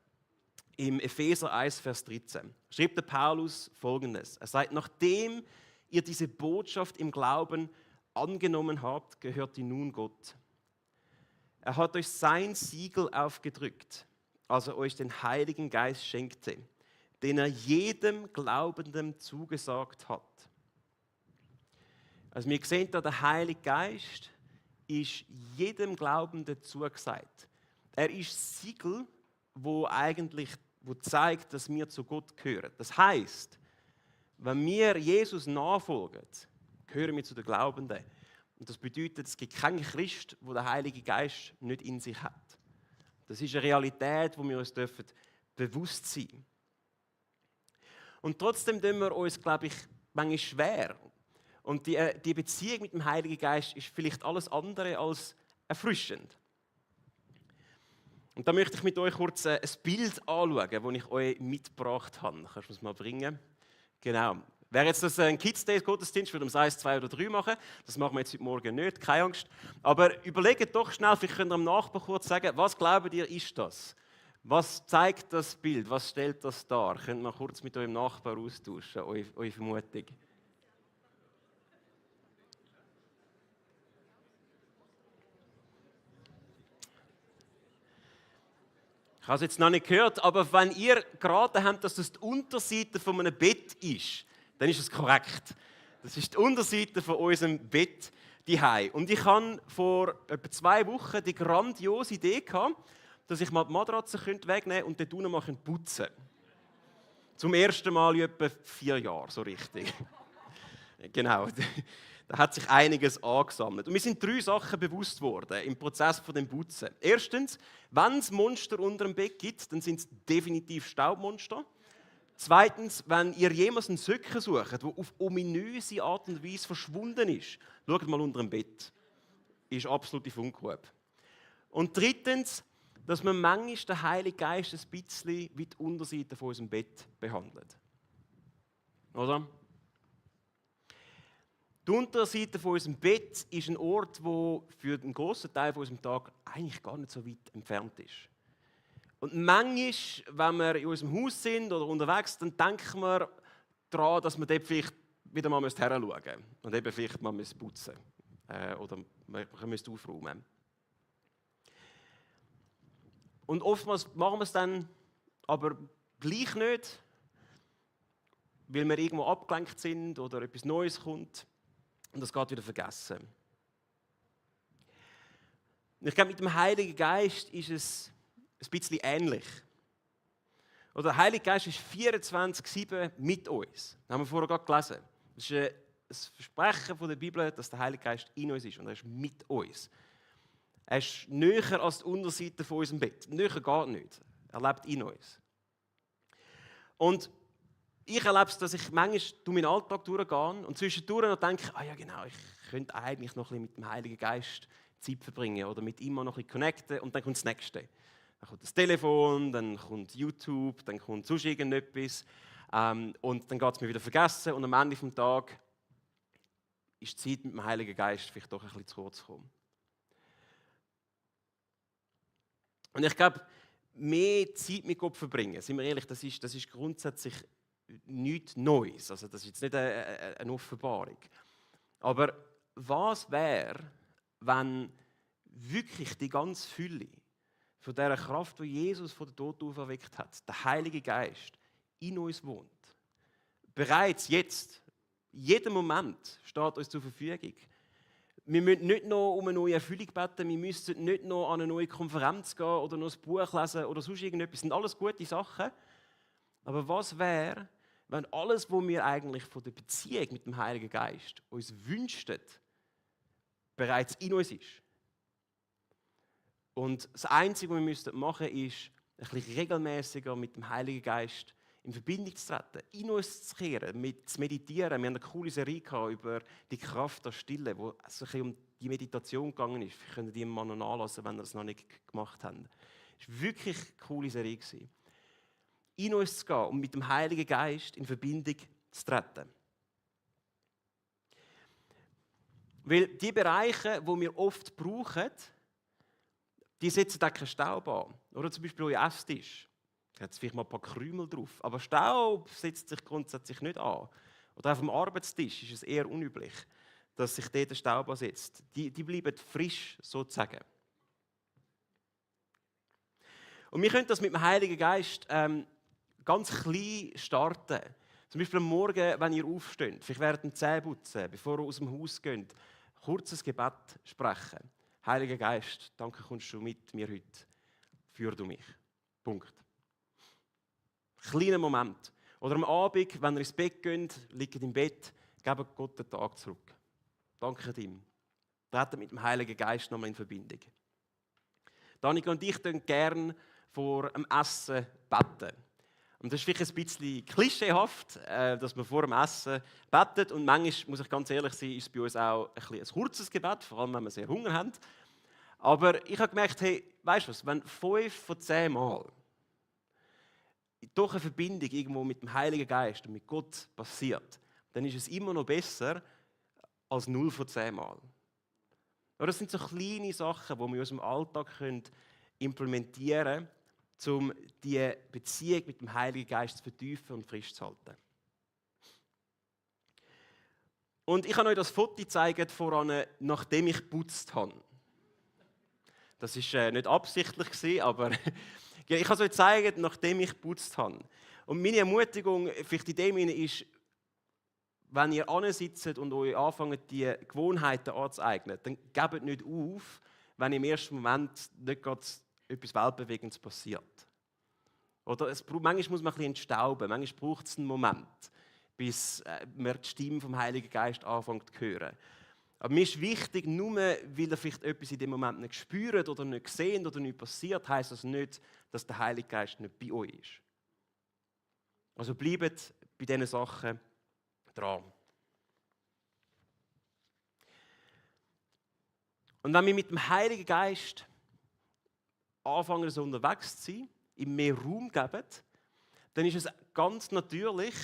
Im Epheser 1, Vers 13 schreibt der Paulus Folgendes. Er sagt, nachdem ihr diese Botschaft im Glauben angenommen habt, gehört ihr nun Gott. Er hat euch sein Siegel aufgedrückt, als er euch den Heiligen Geist schenkte, den er jedem Glaubenden zugesagt hat. Also wir sehen da, der Heilige Geist ist jedem Glaubenden zugesagt. Er ist das Siegel, wo zeigt, dass wir zu Gott gehören. Das heißt, wenn wir Jesus nachfolgen, gehören wir zu den Glaubenden. Und das bedeutet, es gibt keinen Christ, der den Heiligen Geist nicht in sich hat. Das ist eine Realität, wo wir uns bewusst sein dürfen. Und trotzdem tun wir uns, glaube ich, manchmal schwer. Und die Beziehung mit dem Heiligen Geist ist vielleicht alles andere als erfrischend. Und da möchte ich mit euch kurz ein Bild anschauen, das ich euch mitgebracht habe. Kannst du es mal bringen? Genau. Wäre jetzt das ein Kids Day Gottesdienst, würde wir 1, 2 oder 3 machen. Das machen wir jetzt heute Morgen nicht, keine Angst. Aber überlegt doch schnell, vielleicht könnt ihr am Nachbar kurz sagen, was glaubt ihr, ist das? Was zeigt das Bild? Was stellt das dar? Könnt ihr mal kurz mit eurem Nachbar austauschen, eure Vermutung? Ich habe es jetzt noch nicht gehört, aber wenn ihr geraten habt, dass das die Unterseite von einem Bett ist, dann ist es korrekt. Das ist die Unterseite von unserem Bett zuhause. Und ich hatte vor etwa 2 Wochen die grandiose Idee gehabt, dass ich mal die Matratze wegnehmen könnte und dort unten mal putzen könnte. Zum ersten Mal in etwa 4 Jahren, so richtig. Genau. Da hat sich einiges angesammelt. Und mir sind 3 Sachen bewusst worden im Prozess von dem Putzen. Erstens, wenn es Monster unter dem Bett gibt, dann sind es definitiv Staubmonster. Zweitens, wenn ihr jemals einen Söcken sucht, der auf ominöse Art und Weise verschwunden ist, schaut mal unter dem Bett. Ist absolute Funkhub. Und drittens, dass man manchmal den Heiligen Geist ein bisschen wie die Unterseite von unserem Bett behandelt. Oder? Die Unterseite von unserem Bett ist ein Ort, der für einen grossen Teil von unserem Tag eigentlich gar nicht so weit entfernt ist. Und manchmal, wenn wir in unserem Haus sind oder unterwegs, dann denken wir daran, dass wir dort vielleicht wieder mal hinschauen müssen und eben vielleicht mal putzen oder wir müssen aufräumen. Und oftmals machen wir es dann aber gleich nicht, weil wir irgendwo abgelenkt sind oder etwas Neues kommt. Und das geht wieder vergessen. Und ich glaube, mit dem Heiligen Geist ist es ein bisschen ähnlich. Oder der Heilige Geist ist 24/7 mit uns. Das haben wir vorher gerade gelesen. Das ist ein Versprechen von der Bibel, dass der Heilige Geist in uns ist und er ist mit uns. Er ist näher als die Unterseite von unserem Bett. Näher geht nicht. Er lebt in uns. Und ich erlebe es, dass ich manchmal durch meinen Alltag durchgehe und zwischendurch noch denke, ja genau, ich könnte eigentlich noch ein bisschen mit dem Heiligen Geist Zeit verbringen oder mit ihm noch ein bisschen connecten und dann kommt das Nächste. Dann kommt das Telefon, dann kommt YouTube, dann kommt sonst irgendetwas. Und dann geht es mir wieder vergessen und am Ende des Tages ist die Zeit mit dem Heiligen Geist vielleicht doch ein bisschen zu kurz gekommen. Und ich glaube, mehr Zeit mit Gott verbringen, sind wir ehrlich, das ist grundsätzlich nichts Neues. Also das ist jetzt nicht eine Offenbarung. Aber was wäre, wenn wirklich die ganze Fülle von dieser Kraft, die Jesus von den Toten auferweckt hat, der Heilige Geist, in uns wohnt? Bereits jetzt, jeden Moment steht uns zur Verfügung. Wir müssen nicht noch um eine neue Erfüllung beten, wir müssen nicht noch an eine neue Konferenz gehen oder noch ein Buch lesen oder sonst irgendetwas. Das sind alles gute Sachen. Aber was wäre, wenn alles, was wir eigentlich von der Beziehung mit dem Heiligen Geist uns wünschen, bereits in uns ist? Und das Einzige, was wir machen müssen, ist, ein bisschen regelmäßiger mit dem Heiligen Geist in Verbindung zu treten, in uns zu kehren, zu meditieren. Wir haben eine coole Serie über die Kraft der Stille, wo es ein bisschen um die Meditation gegangen ist. Wir können die mal noch nachlesen, wenn ihr das noch nicht gemacht habt. Es war wirklich eine coole Serie. In uns zu gehen und mit dem Heiligen Geist in Verbindung zu treten. Weil die Bereiche, die wir oft brauchen, die setzen auch keinen Staub an. Oder zum Beispiel euer Esstisch. Da hat vielleicht mal ein paar Krümel drauf. Aber Staub setzt sich grundsätzlich nicht an. Oder auf dem Arbeitstisch ist es eher unüblich, dass sich dort der Staub ansetzt. Die bleiben frisch, sozusagen. Und wir können das mit dem Heiligen Geist ganz klein starten. Zum Beispiel am Morgen, wenn ihr aufsteht, vielleicht während dem Zähneputzen, bevor ihr aus dem Haus geht, kurzes Gebet sprechen. Heiliger Geist, danke, kommst du mit mir heute. Führ du mich. Punkt. Kleiner Moment. Oder am Abend, wenn ihr ins Bett geht, liegt im Bett, gebt Gott den Tag zurück. Danke ihm. Treten mit dem Heiligen Geist nochmal in Verbindung. Danica und ich tun gerne vor dem Essen beten. Und das ist vielleicht ein bisschen klischeehaft, dass man vor dem Essen betet. Und manchmal, muss ich ganz ehrlich sein, ist es bei uns auch ein kurzes Gebet, vor allem wenn wir sehr Hunger haben. Aber ich habe gemerkt, hey, weißt du was, wenn 5 von 10 Mal doch eine Verbindung irgendwo mit dem Heiligen Geist und mit Gott passiert, dann ist es immer noch besser als 0 von 10 Mal. Das sind so kleine Sachen, die wir in unserem Alltag implementieren können, um die Beziehung mit dem Heiligen Geist zu vertiefen und frisch zu halten. Und ich habe euch das Foto gezeigt, voran, nachdem ich geputzt habe. Das war nicht absichtlich, aber ich habe es euch gezeigt, nachdem ich geputzt habe. Und meine Ermutigung vielleicht in dem ist, wenn ihr ansitzt und euch anfangt, die Gewohnheiten anzueignen, dann gebt nicht auf, wenn im ersten Moment nicht gerade etwas Weltbewegendes passiert. Oder manchmal muss man ein bisschen entstauben, manchmal braucht es einen Moment, bis man die Stimme vom Heiligen Geist anfängt zu hören. Aber mir ist wichtig, nur weil ihr vielleicht etwas in dem Moment nicht spürt oder nicht seht oder nicht passiert, heisst das nicht, dass der Heilige Geist nicht bei euch ist. Also bleibt bei diesen Sachen dran. Und wenn wir mit dem Heiligen Geist anfangen, so unterwegs zu sein, ihm mehr Raum geben, dann ist es ganz natürlich,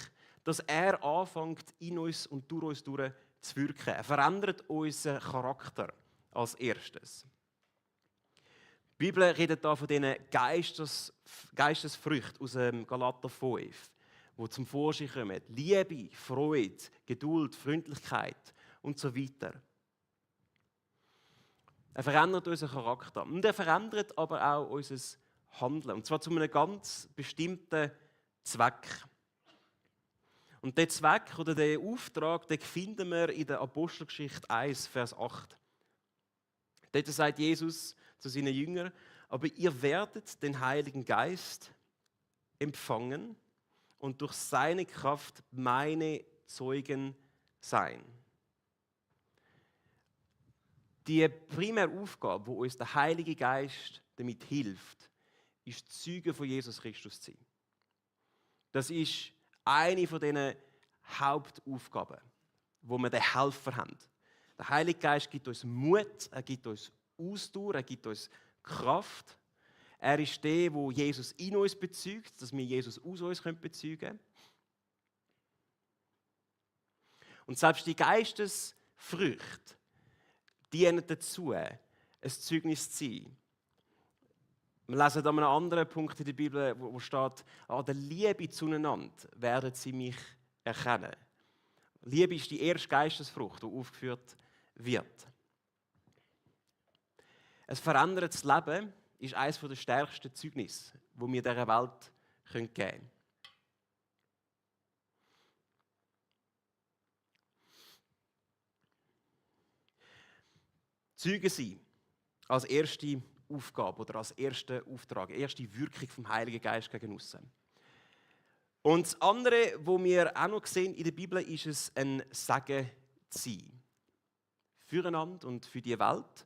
dass er anfängt, in uns und durch uns durch zu wirken. Er verändert unseren Charakter als erstes. Die Bibel redet hier von diesen Geistesfrüchten aus dem Galater 5, die zum Vorschein kommen. Liebe, Freude, Geduld, Freundlichkeit und so weiter. Er verändert unseren Charakter. Und er verändert aber auch unser Handeln. Und zwar zu einem ganz bestimmten Zweck. Und der Zweck oder der Auftrag, den finden wir in der Apostelgeschichte 1, Vers 8. Dort sagt Jesus zu seinen Jüngern: Aber ihr werdet den Heiligen Geist empfangen und durch seine Kraft meine Zeugen sein. Die primäre Aufgabe, die uns der Heilige Geist damit hilft, ist, Zeugen von Jesus Christus zu sein. Das ist eine von diesen Hauptaufgaben, wo wir den Helfer haben. Der Heilige Geist gibt uns Mut, er gibt uns Ausdauer, er gibt uns Kraft. Er ist der, der Jesus in uns bezeugt, dass wir Jesus aus uns bezeugen können. Und selbst die Geistesfrüchte dienen dazu, ein Zeugnis zu sein. Wir lesen an einem anderen Punkt in der Bibel, wo steht, an der Liebe zueinander werden sie mich erkennen. Liebe ist die erste Geistesfrucht, die aufgeführt wird. Ein verändertes Leben ist eines der stärksten Zeugnisse, die wir dieser Welt geben können. Zeugen sein als erste Aufgabe oder als erster Auftrag, erste Wirkung vom Heiligen Geist gegen aussen. Und das andere, was wir auch noch sehen in der Bibel, ist es ein Segen zu sein. Füreinander und für die Welt.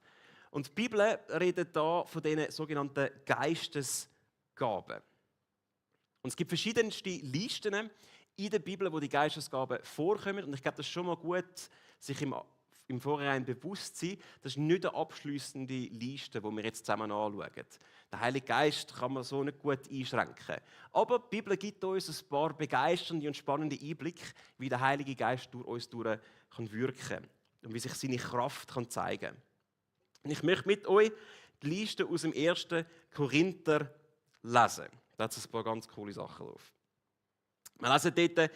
Und die Bibel redet hier von diesen sogenannten Geistesgaben. Und es gibt verschiedenste Listen in der Bibel, wo die Geistesgaben vorkommen. Und ich glaube, das ist schon mal gut, sich im Vorhinein bewusst sein, das ist nicht eine abschliessende Liste, die wir jetzt zusammen anschauen. Den Heiligen Geist kann man so nicht gut einschränken. Aber die Bibel gibt uns ein paar begeisternde und spannende Einblicke, wie der Heilige Geist durch uns wirken kann und wie sich seine Kraft zeigen kann. Und ich möchte mit euch die Liste aus dem 1. Korinther lesen. Da hat es ein paar ganz coole Sachen drauf. Wir lesen dort,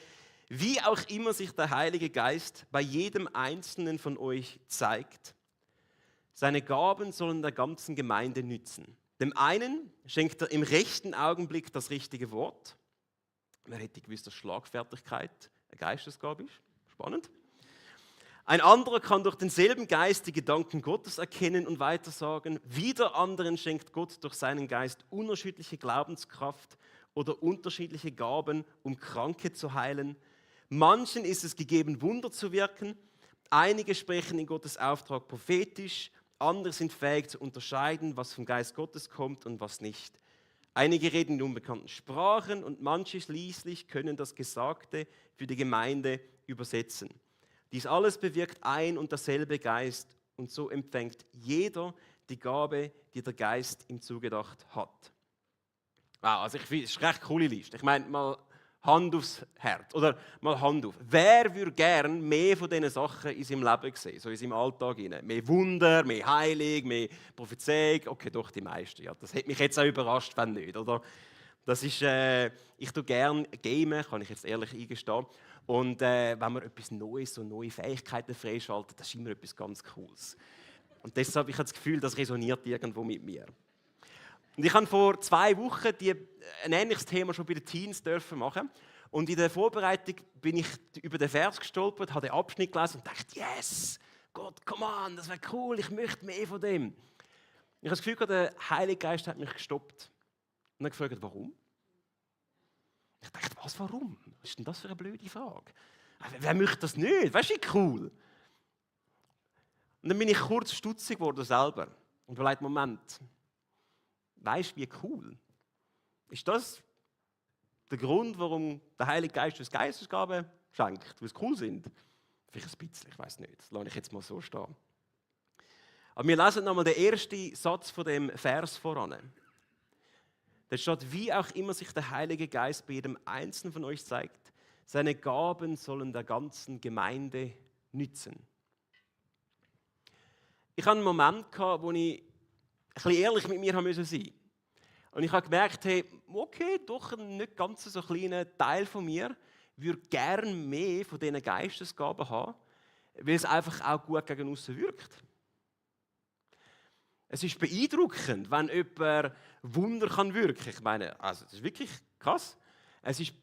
wie auch immer sich der Heilige Geist bei jedem Einzelnen von euch zeigt, seine Gaben sollen der ganzen Gemeinde nützen. Dem einen schenkt er im rechten Augenblick das richtige Wort. Wer hätte gewusst, dass Schlagfertigkeit eine Geistesgabe ist? Spannend. Ein anderer kann durch denselben Geist die Gedanken Gottes erkennen und weitersagen. Wieder anderen schenkt Gott durch seinen Geist unterschiedliche Glaubenskraft oder unterschiedliche Gaben, um Kranke zu heilen. Manchen ist es gegeben, Wunder zu wirken. Einige sprechen in Gottes Auftrag prophetisch. Andere sind fähig zu unterscheiden, was vom Geist Gottes kommt und was nicht. Einige reden in unbekannten Sprachen und manche schließlich können das Gesagte für die Gemeinde übersetzen. Dies alles bewirkt ein und derselbe Geist und so empfängt jeder die Gabe, die der Geist ihm zugedacht hat. Wow, also ich finde, es ist eine recht coole Liste. Ich meine, mal Hand aufs Herz oder mal Hand auf. Wer würde gern mehr von diesen Sachen in seinem Leben sehen, so in seinem Alltag? Mehr Wunder, mehr Heilung, mehr Prophezeiung? Okay, doch, die meisten. Ja. Das hätte mich jetzt auch überrascht, wenn nicht. Oder? Das ist, ich tue gerne gamen, kann ich jetzt ehrlich eingestehen. Und wenn man etwas Neues, so neue Fähigkeiten freischaltet, das ist immer etwas ganz Cooles. Und deshalb habe ich das Gefühl, das resoniert irgendwo mit mir. Und ich habe vor 2 Wochen ein ähnliches Thema schon bei den Teens dürfen machen. Und in der Vorbereitung bin ich über den Vers gestolpert, habe den Abschnitt gelesen und dachte, yes, Gott, come on, das wäre cool, ich möchte mehr von dem. Ich habe das Gefühl, der Heilige Geist hat mich gestoppt. Und dann gefragt, warum? Ich dachte, was, warum? Was ist denn das für eine blöde Frage? Wer möchte das nicht? Weißt du, wie cool? Und dann bin ich kurz stutzig geworden selber. Und überlegt, Moment, weißt du, wie cool? Ist das der Grund, warum der Heilige Geist uns Geistesgaben schenkt? Weil sie cool sind? Vielleicht ein bisschen, ich weiß nicht. Das lasse ich jetzt mal so stehen. Aber wir lesen nochmal den ersten Satz von dem Vers voran. Da steht, wie auch immer sich der Heilige Geist bei jedem Einzelnen von euch zeigt, seine Gaben sollen der ganzen Gemeinde nützen. Ich hatte einen Moment, wo ich ein bisschen ehrlich mit mir sein musste. Und ich habe gemerkt, hey, okay, doch ein nicht ganz so kleiner Teil von mir würde gerne mehr von diesen Geistesgaben haben, weil es einfach auch gut gegen aussen wirkt. Es ist beeindruckend, wenn jemand Wunder wirken kann. Ich meine, also das ist wirklich krass. Es ist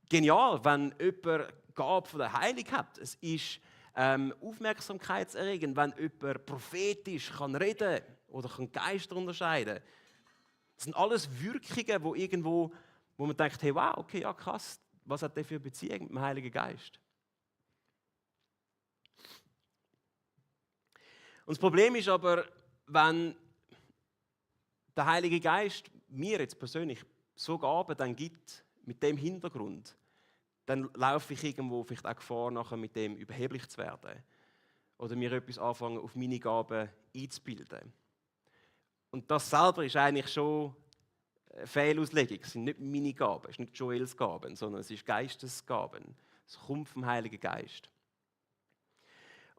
genial, wenn jemand Gabe von der Heilung hat. Es ist aufmerksamkeitserregend, wenn jemand prophetisch reden kann oder Geister unterscheiden kann. Das sind alles Wirkungen, wo man denkt, hey, wow, okay, ja krass, was hat der für eine Beziehung mit dem Heiligen Geist? Und das Problem ist aber, wenn der Heilige Geist mir jetzt persönlich so Gaben dann gibt, mit dem Hintergrund, dann laufe ich irgendwo vielleicht auch Gefahr, nachher mit dem überheblich zu werden. Oder mir etwas anfangen, auf meine Gaben einzubilden. Und das selber ist eigentlich schon eine Fehlauslegung. Es sind nicht meine Gaben, es sind nicht Joels Gaben, sondern es sind Geistesgaben. Es kommt vom Heiligen Geist.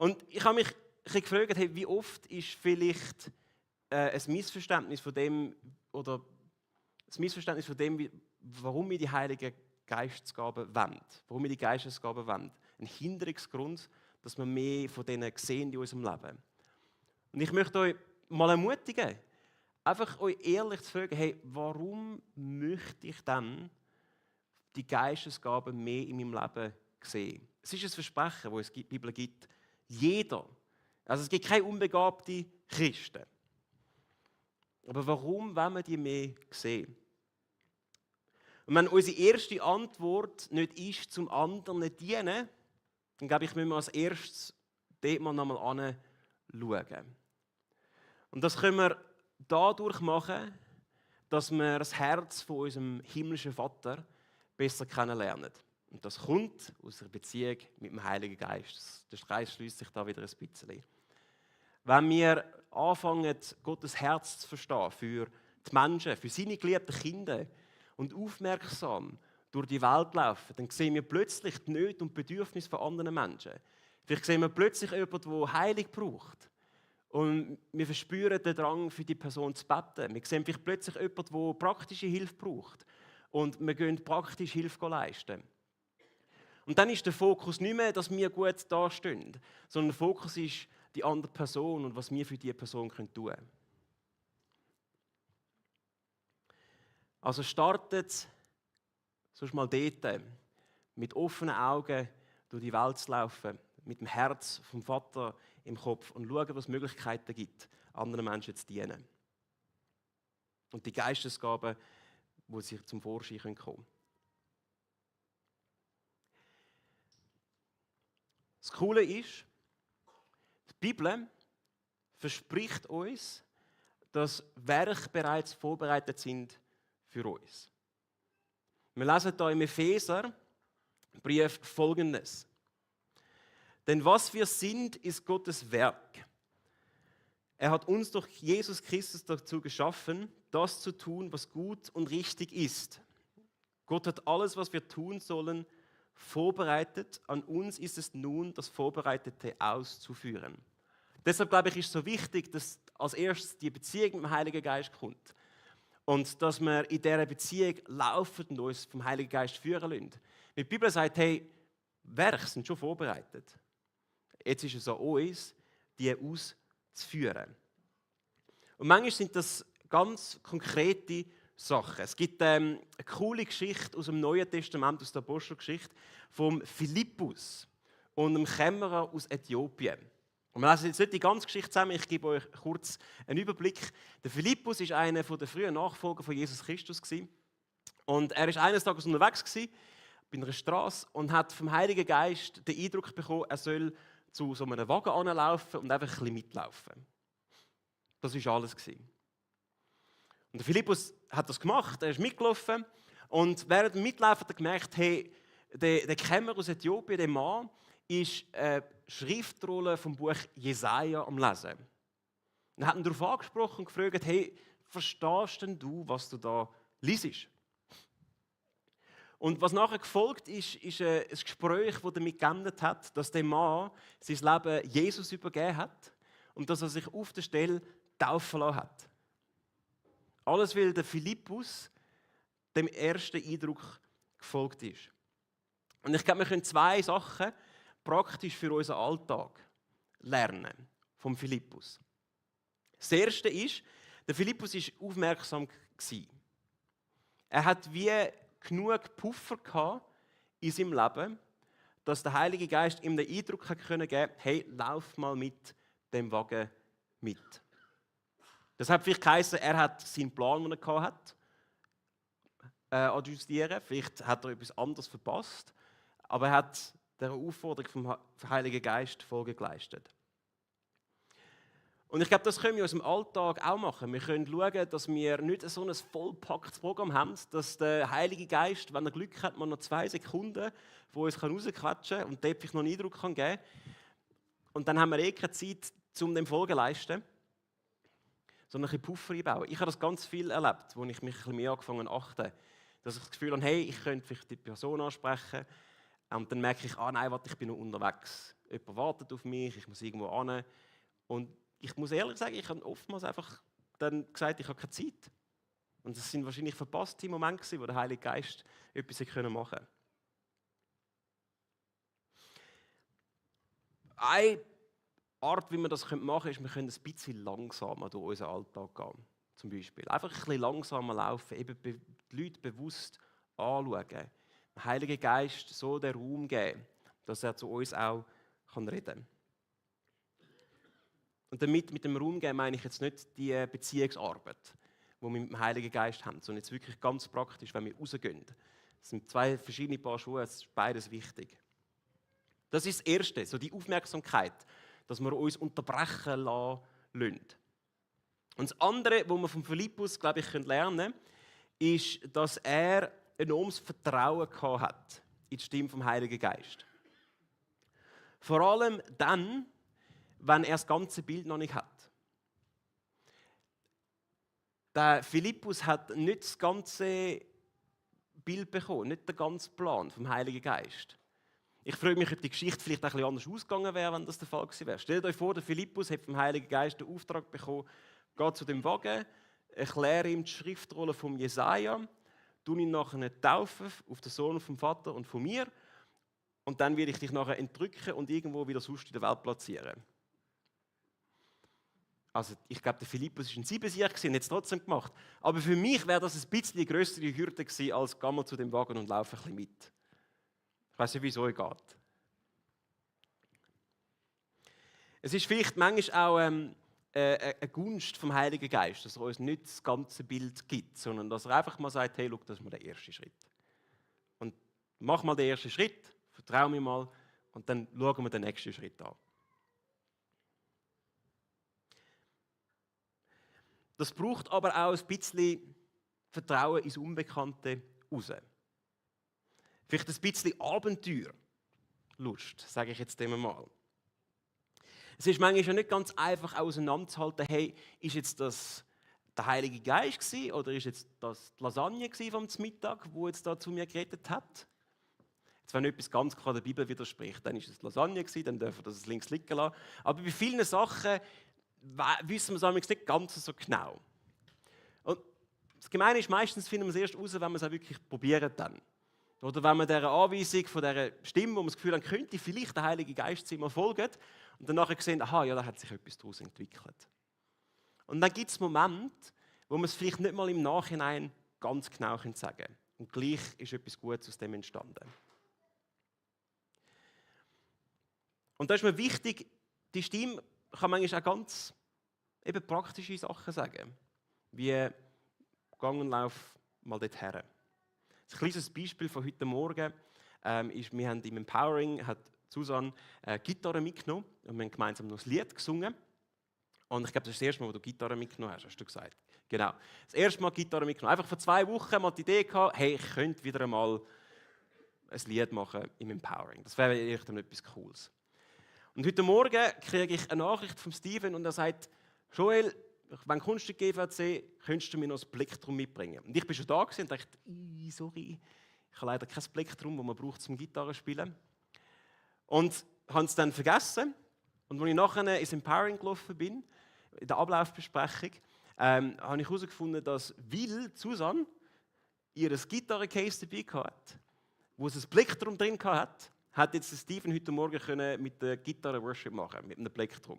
Und ich habe mich ein bisschen gefragt, hey, wie oft ist vielleicht ein Missverständnis von dem, oder das Missverständnis von dem, warum wir die Heiligen Geistesgaben wollen, warum wir die Geistesgaben wollen, ein Hinderungsgrund, dass wir mehr von denen sehen in unserem Leben. Und ich möchte euch mal ermutigen, einfach euch ehrlich zu fragen, hey, warum möchte ich dann die Geistesgaben mehr in meinem Leben sehen? Es ist ein Versprechen, das es in der Bibel gibt. Jeder. Also es gibt keine unbegabten Christen. Aber warum wollen wir die mehr sehen? Und wenn unsere erste Antwort nicht ist, zum anderen dienen, dann glaube ich, müssen wir als erstes dort mal nochmal anschauen. Und das können wir dadurch machen, dass wir das Herz von unserem himmlischen Vater besser kennenlernen. Und das kommt aus einer Beziehung mit dem Heiligen Geist. Der Kreis schließt sich da wieder ein bisschen. Wenn wir anfangen, Gottes Herz zu verstehen für die Menschen, für seine geliebten Kinder und aufmerksam durch die Welt laufen, dann sehen wir plötzlich die Nöte und Bedürfnisse von anderen Menschen. Vielleicht sehen wir plötzlich jemanden, der Heilung braucht. Und wir verspüren den Drang, für die Person zu beten. Wir sehen vielleicht plötzlich jemanden, der praktische Hilfe braucht. Und wir gehen praktisch Hilfe leisten. Und dann ist der Fokus nicht mehr, dass wir gut dastehen, sondern der Fokus ist die andere Person und was wir für diese Person tun können. Also startet sonst mal dort, mit offenen Augen durch die Welt zu laufen, mit dem Herz vom Vater im Kopf und schauen, was es Möglichkeiten gibt, anderen Menschen zu dienen. Und die Geistesgaben, die sich zum Vorschein kommen können. Das Coole ist, die Bibel verspricht uns, dass Werke bereits vorbereitet sind für uns. Wir lesen hier im Epheserbrief Folgendes. Denn was wir sind, ist Gottes Werk. Er hat uns durch Jesus Christus dazu geschaffen, das zu tun, was gut und richtig ist. Gott hat alles, was wir tun sollen, vorbereitet. An uns ist es nun, das Vorbereitete auszuführen. Deshalb glaube ich, ist es so wichtig, dass als erstes die Beziehung mit dem Heiligen Geist kommt. Und dass wir in dieser Beziehung laufen und uns vom Heiligen Geist führen lassen. Die Bibel sagt, hey, Werke sind schon vorbereitet. Jetzt ist es an uns, die auszuführen. Und manchmal sind das ganz konkrete Sachen. Es gibt eine coole Geschichte aus dem Neuen Testament, aus der Apostelgeschichte, vom Philippus und einem Kämmerer aus Äthiopien. Und wir lesen jetzt nicht die ganze Geschichte zusammen, ich gebe euch kurz einen Überblick. Der Philippus war einer der frühen Nachfolger von Jesus Christus. Und er war eines Tages unterwegs bei einer Straße und hat vom Heiligen Geist den Eindruck bekommen, er soll zu so einem Wagen anlaufen und einfach ein bisschen mitlaufen. Das war alles. Und der Philippus hat das gemacht, er ist mitgelaufen und während dem Mitlaufen hat er gemerkt, hey, der Kämmerer aus Äthiopien, der Mann, ist eine Schriftrolle vom Buch Jesaja am Lesen. Er hat ihn darauf angesprochen und gefragt, hey, verstehst denn du, was du da liest? Und was nachher gefolgt ist ein Gespräch, das damit geendet hat, dass der Mann sein Leben Jesus übergeben hat und dass er sich auf der Stelle taufen lassen hat. Alles, weil der Philippus dem ersten Eindruck gefolgt ist. Und ich glaube, wir können zwei Sachen praktisch für unseren Alltag lernen vom Philippus. Das erste ist, der Philippus war aufmerksam. Er hat wie genug Puffer gehabt in seinem Leben, dass der Heilige Geist ihm den Eindruck geben konnte, hey, lauf mal mit dem Wagen mit. Das hat vielleicht geheißen, er hat seinen Plan, den er hatte, adjustieren. Vielleicht hat er etwas anderes verpasst, aber er hat der Aufforderung vom Heiligen Geist Folge geleistet. Und ich glaube, das können wir aus dem Alltag auch machen. Wir können schauen, dass wir nicht so ein vollpacktes Programm haben, dass der Heilige Geist, wenn er Glück hat, mal noch 2 Sekunden von uns rausquetschen kann und dort vielleicht noch einen Eindruck geben kann. Und dann haben wir keine Zeit, um dem Folge zu leisten, sondern ein bisschen Puffer einbauen. Ich habe das ganz viel erlebt, wo ich mich ein bisschen mehr angefangen habe zu achten. Dass ich das Gefühl habe, hey, ich könnte vielleicht die Person ansprechen, Und dann merke ich, nein, warte, ich bin noch unterwegs. Jemand wartet auf mich, ich muss irgendwo hin. Und ich muss ehrlich sagen, ich habe oftmals einfach dann gesagt, ich habe keine Zeit. Und das sind wahrscheinlich verpasste Momente, wo der Heilige Geist etwas machen konnte. Eine Art, wie wir das machen können, ist, wir können ein bisschen langsamer durch unseren Alltag gehen. Zum Beispiel. Einfach ein bisschen langsamer laufen, eben die Leute bewusst anschauen. Dem Heiligen Geist so den Raum geben, dass er zu uns auch reden kann. Und damit mit dem Raum geben meine ich jetzt nicht die Beziehungsarbeit, die wir mit dem Heiligen Geist haben, sondern jetzt wirklich ganz praktisch, wenn wir rausgehen. Das sind zwei verschiedene Paar Schuhe, es ist beides wichtig. Das ist das Erste, so die Aufmerksamkeit, dass wir uns unterbrechen lassen. Und das andere, was wir von Philippus, glaube ich, lernen können, ist, dass er enormes Vertrauen hat in die Stimme vom Heiligen Geist. Vor allem dann, wenn er das ganze Bild noch nicht hat. Der Philippus hat nicht das ganze Bild bekommen, nicht den ganzen Plan vom Heiligen Geist. Ich frage mich, ob die Geschichte vielleicht ein bisschen anders ausgegangen wäre, wenn das der Fall gewesen wäre. Stellt euch vor, der Philippus hat vom Heiligen Geist den Auftrag bekommen, geht zu dem Wagen, erkläre ihm die Schriftrolle von Jesaja, tue ihn nachher taufen auf den Sohn vom Vater und von mir und dann werde ich dich nachher entrücken und irgendwo wieder sonst in der Welt platzieren. Also ich glaube, der Philippus war ein Siebensieg und hat es trotzdem gemacht. Aber für mich wäre das ein bisschen die größere Hürde gewesen, als geh mal zu dem Wagen und laufe ein bisschen mit. Ich weiß nicht, wieso es geht. Es ist vielleicht manchmal auch eine Gunst vom Heiligen Geist, dass er uns nicht das ganze Bild gibt, sondern dass er einfach mal sagt, hey, schau, das ist mal der erste Schritt. Und mach mal den ersten Schritt, vertrau mir mal und dann schauen wir den nächsten Schritt an. Das braucht aber auch ein bisschen Vertrauen ins Unbekannte raus. Vielleicht ein bisschen Abenteuerlust, sage ich jetzt dem mal. Es ist manchmal schon nicht ganz einfach auseinanderzuhalten, hey, ist jetzt das der Heilige Geist gewesen, oder ist jetzt das die Lasagne vom Mittag, wo jetzt da zu mir geredet hat? Jetzt, wenn etwas ganz klar der Bibel widerspricht, dann ist es die Lasagne gewesen, dann dürfen wir das links liegen lassen. Aber bei vielen Sachen wissen wir es nicht ganz so genau. Und das Gemeine ist, meistens finden wir es erst raus, wenn wir es auch wirklich probieren dann. Oder wenn wir dieser Anweisung von dieser Stimme, wo man das Gefühl haben, könnte vielleicht der Heilige Geist sein, mal folgen und dann nachher sehen, aha, ja, da hat sich etwas daraus entwickelt. Und dann gibt es Momente, wo man es vielleicht nicht mal im Nachhinein ganz genau sagen kann. Und gleich ist etwas Gutes aus dem entstanden. Und da ist mir wichtig, die Stimme kann manchmal auch ganz eben praktische Sachen sagen. Wie Gang und Lauf mal dorthin. Ein kleines Beispiel von heute Morgen ist, wir haben im Empowering, hat Susanne Gitarre mitgenommen und wir haben gemeinsam noch ein Lied gesungen. Und ich glaube, das ist das erste Mal, wo du Gitarre mitgenommen hast, hast du gesagt. Genau. Das erste Mal Gitarre mitgenommen. Einfach vor 2 Wochen mal die Idee gehabt, hey, ich könnte wieder einmal ein Lied machen im Empowering. Das wäre echt etwas Cooles. Und heute Morgen kriege ich eine Nachricht von Steven und er sagt, Joel, wenn du kommst in die GVC, könntest du mir noch das Plektrum mitbringen. Und ich bin schon da und dachte, sorry, ich habe leider kein Plektrum, das man braucht zum Gitarrespielen. Und habe es dann vergessen. Und als ich nachher ins Empowering gelaufen bin, in der Ablaufbesprechung, habe ich herausgefunden, dass Susanne ihr Gitarre-Case dabei hatte, wo es ein Plektrum drin hatte, hat jetzt Steven heute Morgen mit der Gitarre Worship machen, mit einem Plektrum.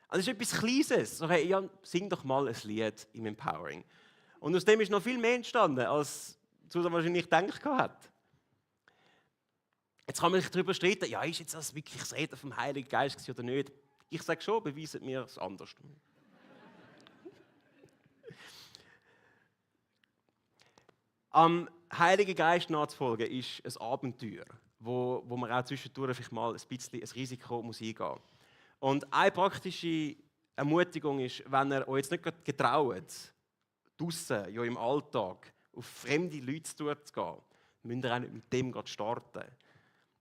Also das ist etwas Kleines. So, hey, Jan, sing doch mal ein Lied im Empowering. Und aus dem ist noch viel mehr entstanden, als Susanne wahrscheinlich gedacht hat. Jetzt kann man sich darüber streiten, ja, ist jetzt das wirklich das Reden vom Heiligen Geist oder nicht? Ich sage schon, beweiset mir es anders. Am Heiligen Geist nachzufolgen ist ein Abenteuer, wo man auch zwischendurch vielleicht mal ein bisschen ein Risiko muss eingehen muss. Und eine praktische Ermutigung ist, wenn ihr euch jetzt nicht getraut, draussen, ja im Alltag, auf fremde Leute zu gehen, müsst ihr auch nicht mit dem starten.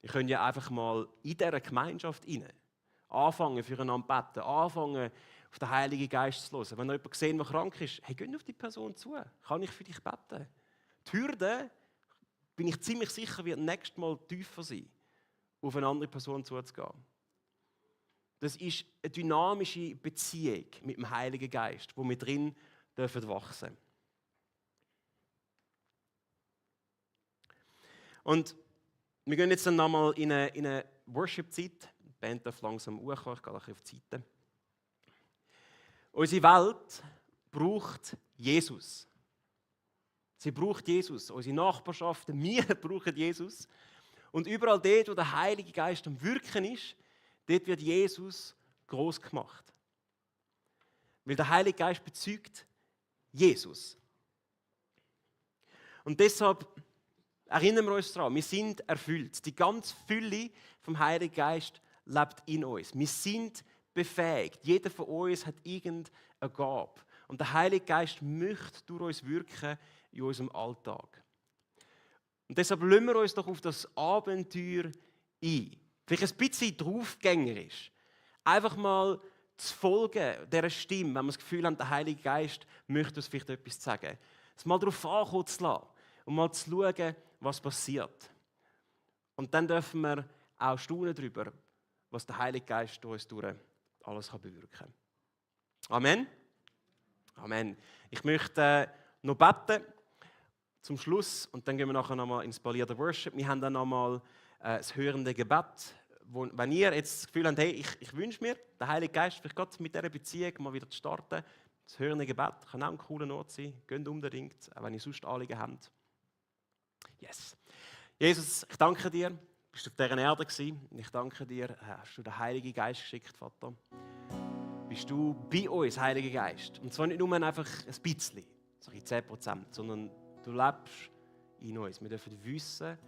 Ihr könnt ja einfach mal in dieser Gemeinschaft rein anfangen, füreinander beten, anfangen, auf den Heiligen Geist zu hören. Wenn ihr jemanden seht, der krank ist, hey, geht auf die Person zu. Kann ich für dich beten? Die Hürde bin ich ziemlich sicher, wird nächstes Mal tiefer sein, auf eine andere Person zuzugehen. Das ist eine dynamische Beziehung mit dem Heiligen Geist, wo wir drin dürfen wachsen. Und wir gehen jetzt dann nochmal in eine Worship-Zeit. Die Band darf langsam hochkommen, ich gehe ein bisschen auf die Seite. Unsere Welt braucht Jesus. Sie braucht Jesus. Unsere Nachbarschaften, wir brauchen Jesus. Und überall dort, wo der Heilige Geist am Wirken ist, dort wird Jesus groß gemacht. Weil der Heilige Geist bezeugt Jesus. Und deshalb erinnern wir uns daran, wir sind erfüllt. Die ganze Fülle vom Heiligen Geist lebt in uns. Wir sind befähigt. Jeder von uns hat irgendeine Gabe. Und der Heilige Geist möchte durch uns wirken in unserem Alltag. Und deshalb lassen wir uns doch auf das Abenteuer ein. Vielleicht ein bisschen draufgängerisch. Einfach mal zu folgen dieser Stimme, wenn wir das Gefühl haben, der Heilige Geist möchte uns vielleicht etwas sagen. Es mal darauf ankommen zu lassen und mal zu schauen, was passiert. Und dann dürfen wir auch staunen darüber, was der Heilige Geist durch uns durch alles bewirken kann. Amen. Amen. Ich möchte noch beten zum Schluss und dann gehen wir nachher nochmal ins Inspirierte Worship. Wir haben dann nochmal das hörende Gebet. Wenn ihr jetzt das Gefühl habt, hey, ich wünsche mir, der Heilige Geist vielleicht gerade mit dieser Beziehung mal wieder zu starten, das hörende Gebet kann auch ein cooler Ort sein, geht unbedingt, auch wenn ihr sonst Anliegen habt. Yes. Jesus, ich danke dir, bist du auf dieser Erde gewesen. Und ich danke dir, hast du den Heiligen Geist geschickt, Vater. Bist du bei uns, Heiliger Geist. Und zwar nicht nur einfach ein bisschen, so 10%, sondern du lebst in uns. Wir dürfen wissen,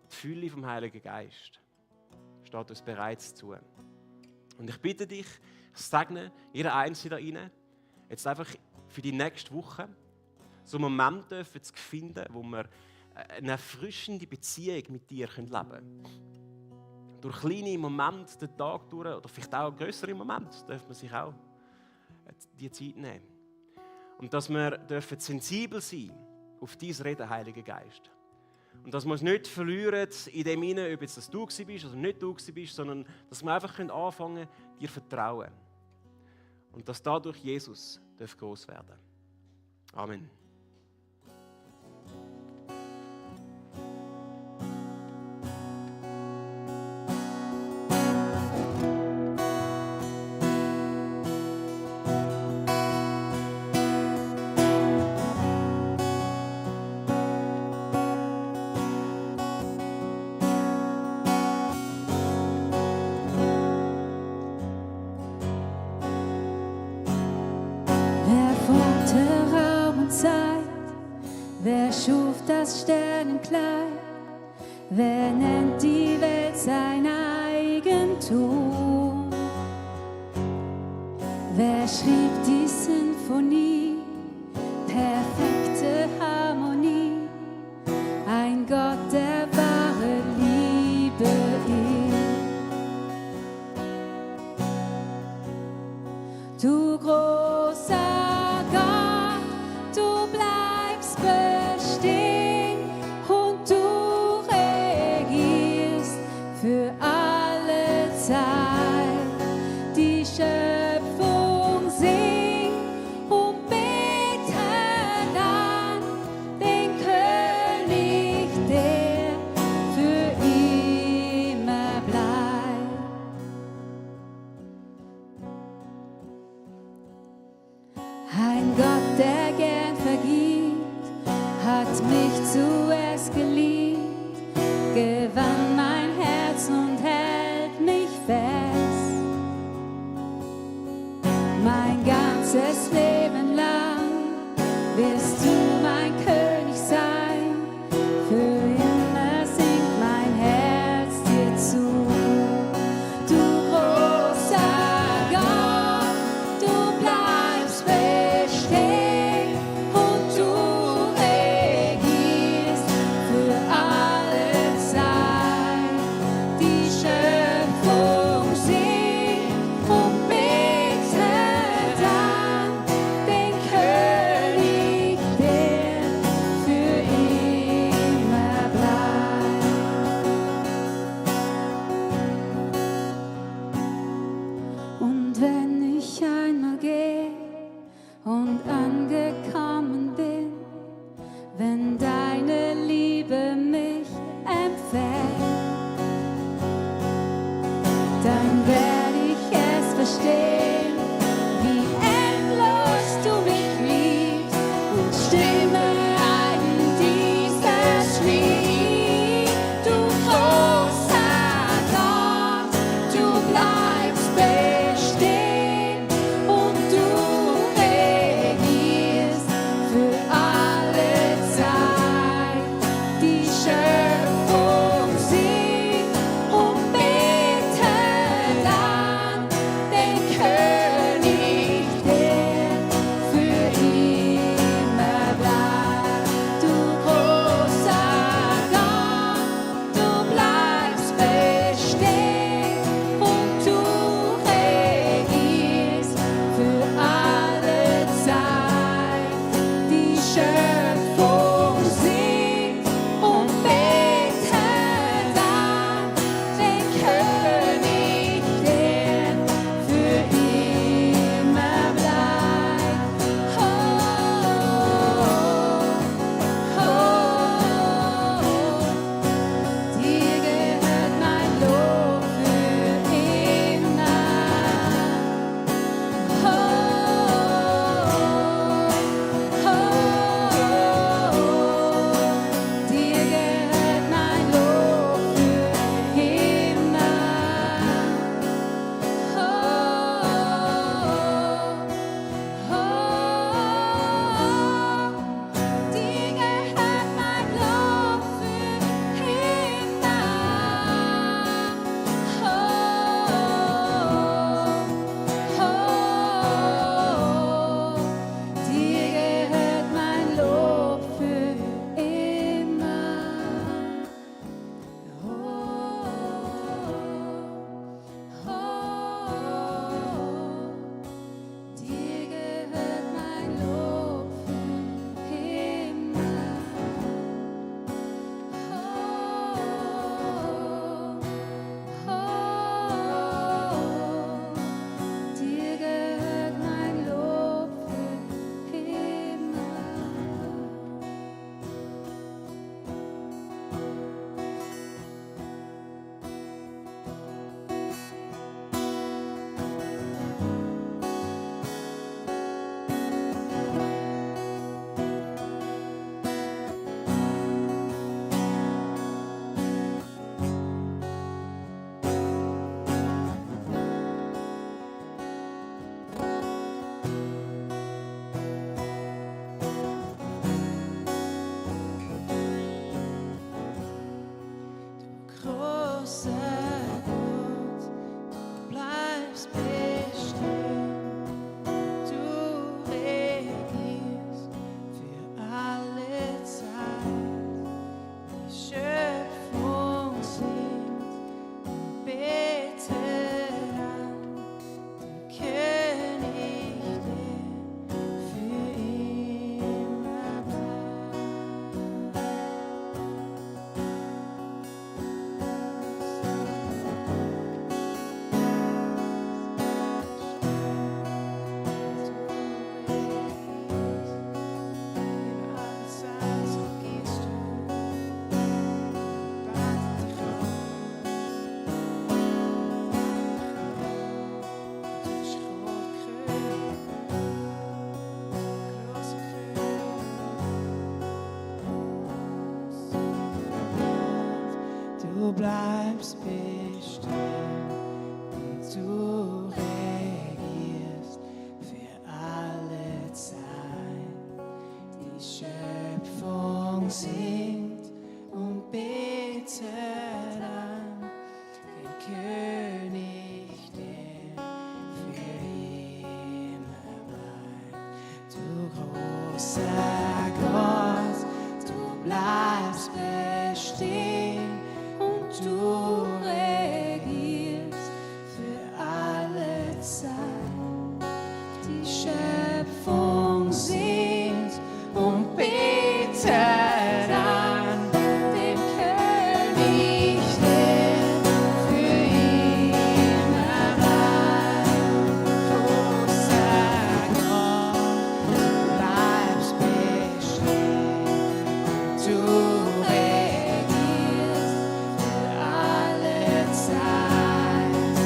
die Fülle vom Heiligen Geist steht uns bereits zu. Und ich bitte dich, ich segne jeder Einzelne da rein, jetzt einfach für die nächste Woche, so einen Moment dürfen zu finden, wo wir eine erfrischende Beziehung mit dir leben können. Durch kleine Momente den Tag durch, oder vielleicht auch größere Momente, dürfen wir sich auch die Zeit nehmen. Und dass wir dürfen sensibel sein auf dein Reden, Heiliger Geist. Und dass wir uns nicht verlieren in dem Sinne, ob jetzt das du bist oder nicht du bist, sondern dass wir einfach anfangen können, dir vertrauen. Und dass dadurch Jesus groß werden darf. Amen. Wer schuf das Sternenkleid? Wer nennt die Welt sein Eigentum? Wer schrieb die Sinfonie? Perfekte Harmonie. Ein Gott, der wahre Liebe ist. Du großer Gott, du bleibst bestehen und du regierst für alle Zeit. Die Schöpfung singt und betet an den König, der für immer bleibt. Ein Gott, der gern vergibt, hat mich zuerst geliebt, gewann mein Herz und hält mich fest. dann werde ich es verstehen, wie endlos du mich liebst und stimme ein in dieses Lied. Du großer Gott, du bleibst bestehen und du regierst für alle Zeit. Die Schöpfung singt und betet an den König, der für immer bleibt. Du großer Gott, du bleibst bestehen und du regierst für alle Zeit. Die Schöpfung singt und betet an den König, der für immer bleibt. Oh, oh, dir gehört mein Lob für immer. Oh, dir gehört mein Lob für immer. Dir gehört mein Lob für immer. Dir gehört mein Lob für immer. Dir gehört mein Lob für immer. Dir gehört mein Lob für immer. Großer Gott, du bleibst bestehen, du regierst für alle Zeit. Die Schöpfung singt und betet an den König, der für immer bleibt. Du bleibst bestehen und du regierst für alle Zeit. Die Schöpfung singt und betet an den König, der für immer bleibt. Du großer Gott, du bleibst bestehen und du regierst für alle Zeit. Die Schöpfung singt und betet an den König, der für immer bleibt. Großer Gott, du bleibst bestehen. Du regierst für alle Zeit.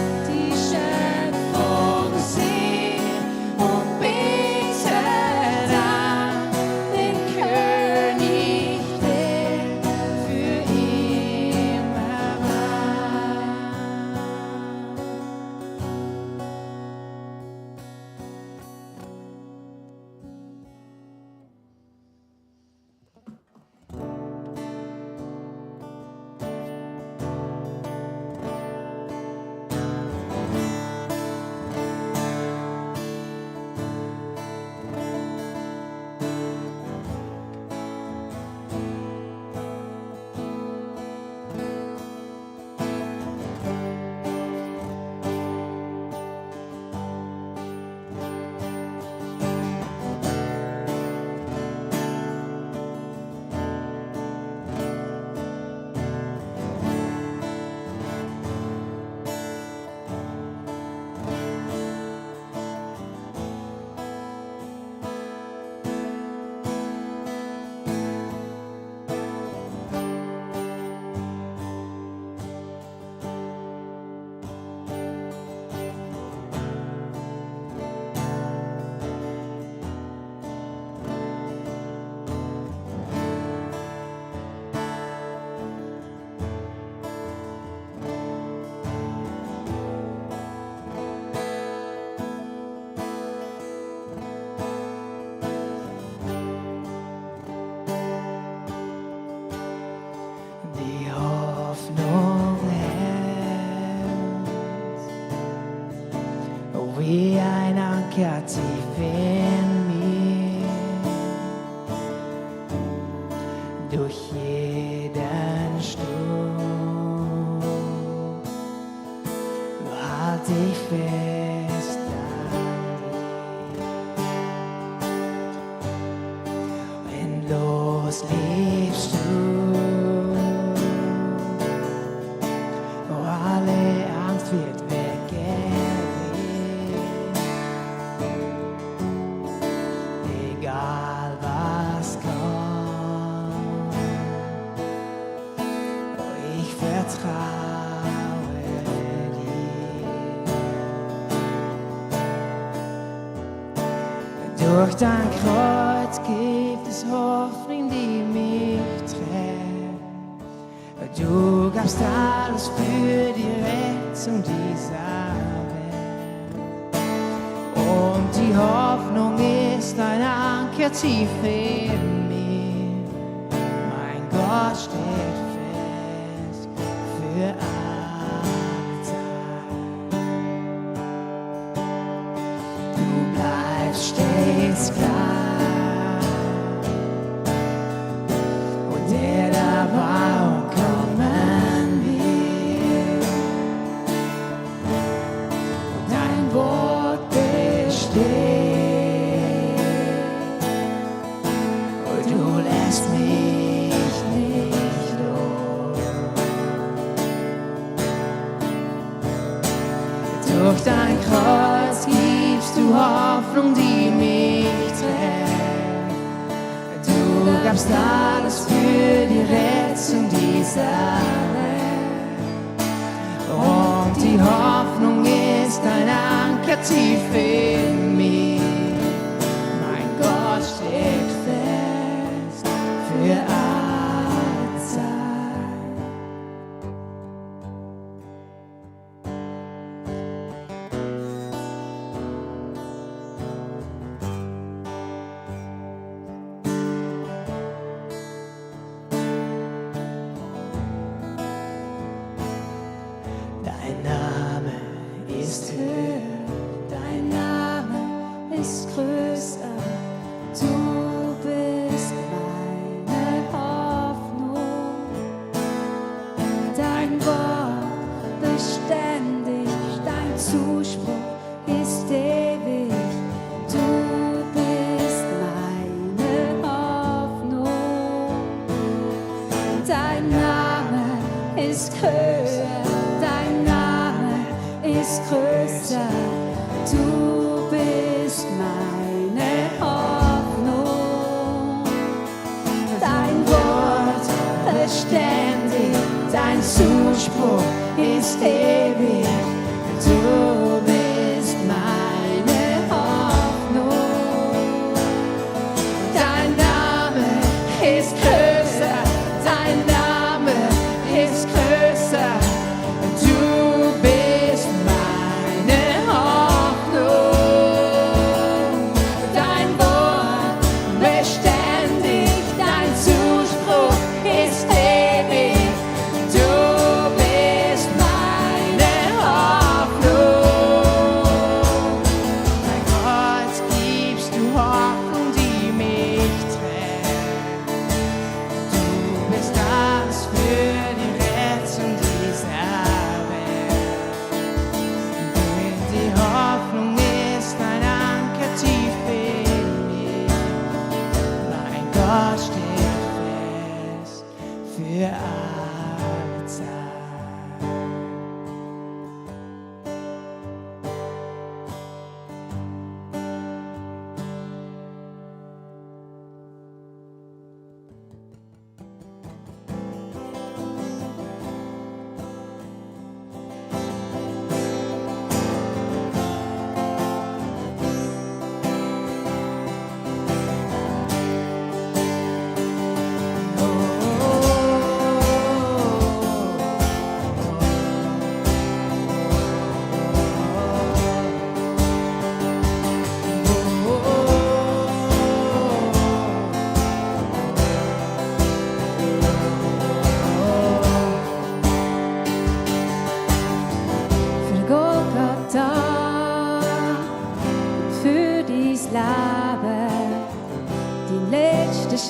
ankert tief in mir. Durch jeden Sturm halt ich fest an dir. Endlos liebst du, wo alle Angst wird weggehen. Egal was kommt, ich vertraue dir. Durch dein Kreuz gibt es Hoffnung, die mich trägt. Du gabst alles für die Rettung dieser Welt. Und die Hoffnung ist ein Anker tief in mir. Mein Gott steht fest für alle Zeit. Du bleibst stets klar und der dabei kommen wird. Und dein Wort besteht. Und du lässt mich nicht los. Durch dein Kreuz gibst du Hoffnung, die mich trägt. Du gabst alles für die Rettung dieser Welt. Und die Hoffnung ist ein Anker tief in mir. Mein Gott steht fest für alle Zeit. Dein Name ist höher, Dein Name ist größer, du bist meine Hoffnung. Dein Wort beständig, dein Zuspruch ist ewig. Du bist meine Hoffnung. Dein Name ist höher, dein Name ist größer. Du bist meine Hoffnung. Dein Wort beständig, dein Zuspruch ist ewig. Du bist meine Hoffnung. Dein Name ist größer, dein Name ist größer. Du bist meine Hoffnung. Dein Wort beständig, dein Zuspruch ist ewig. Du bist meine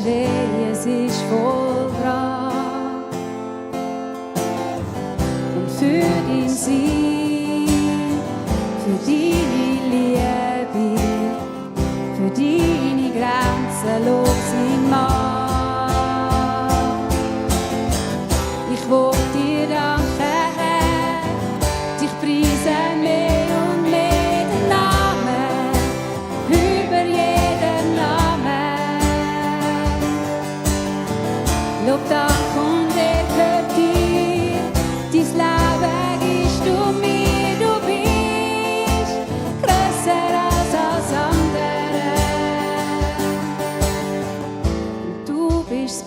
weh, es ist vollbracht. Und für dein Sein, für deine Liebe, für deine grenzenlose Macht. Ich will dir danken, Herr, dich preisen mehr und mehr den Namen, über jeden Namen. Lob, Dank und Ehre gehört dir, dein Leben gibst du mir, du bist grösser als alles andere. Du bist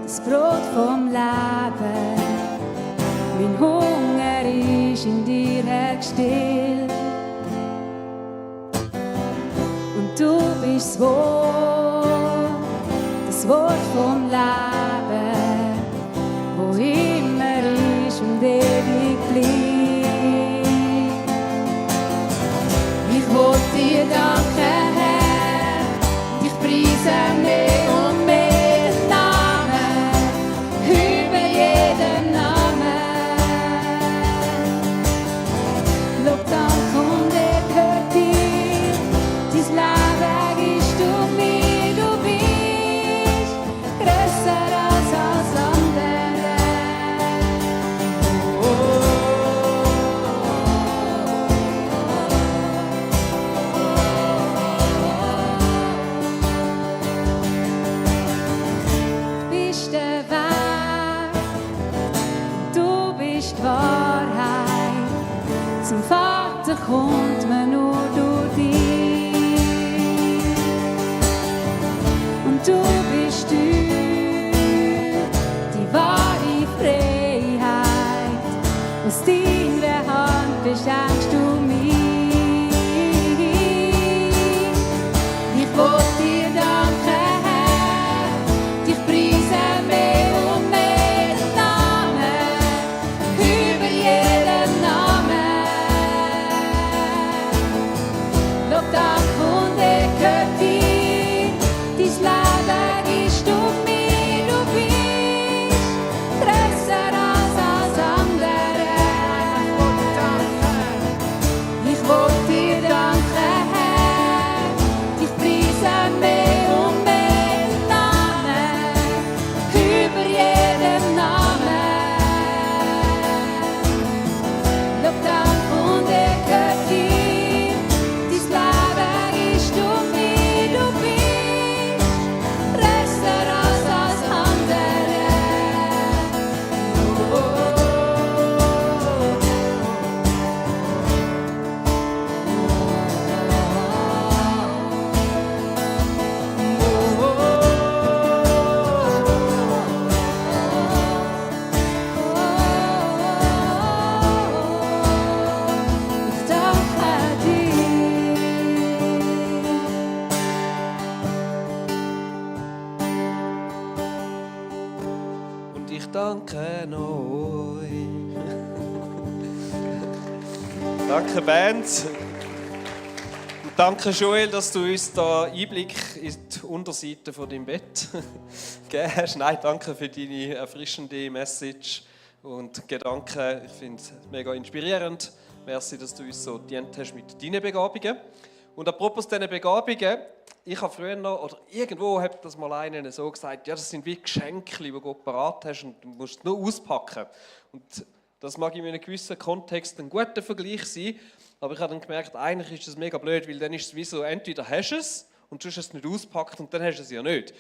das Brot vom Leben. Mein Hunger ist in dir gestillt. Und du bist das Wort vom Leben, wo immer ist und ewig bleibt. Ich will dir danken, Herr, dich preisen mehr und mehr den Namen, über jeden Namen. Lob, Dank und Ehre gehört dir, dein Leben gibst du mir, du bist grösser als alles andere. Du bist der Weg, du bist die Wahrheit. Zum Vater kommt man nur durch dich. Und du bist die wahre Freiheit. Aus deiner Hand beschenkst du mich. Ich will dir danken, Herr, dich preisen mehr und mehr den Namen, über jeden Namen. Lob, Dank und Ehre gehört dir, dein Leben gibst du mir, du bist grösser als alles andere. Ich will dir danken, Herr, dich preisen mehr und mehr den Namen, über jeden Namen. Lob, Dank und Ehre gehört dir, dein Leben gibst du mir, du bist grösser als alles andere. Ich danke dir. Und ich danke euch. Danke, Band. Und danke, Joel, dass du uns da Einblick in die Unterseite von deinem Bett gegeben hast. Nein, danke für deine erfrischende Message und Gedanken. Ich finde es mega inspirierend. Merci, dass du uns so gedient hast mit deinen Begabungen. Und apropos diesen Begabungen, ich habe früher noch, oder irgendwo hat das mal einer so gesagt, ja, das sind wie Geschenke, die Gott parat hast und du musst es nur auspacken. Und das mag in einem gewissen Kontext ein guter Vergleich sein, aber ich habe dann gemerkt, eigentlich ist das mega blöd, weil dann ist es wie so, entweder hast du es und du hast es nicht auspackt und dann hast du es ja nicht.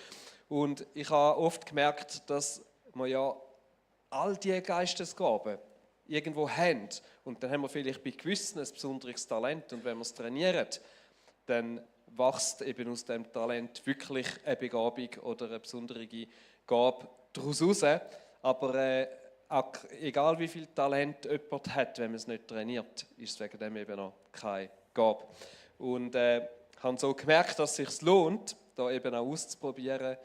Und ich habe oft gemerkt, dass man ja all diese Geistesgaben irgendwo haben und dann haben wir vielleicht bei gewissen ein besonderes Talent und wenn wir es trainieren, dann wächst eben aus dem Talent wirklich eine Begabung oder eine besondere Gabe daraus heraus. Aber egal wie viel Talent jemand hat, wenn man es nicht trainiert, ist es wegen dem eben noch keine Gabe. Und habe so gemerkt, dass es sich lohnt, da eben auch auszuprobieren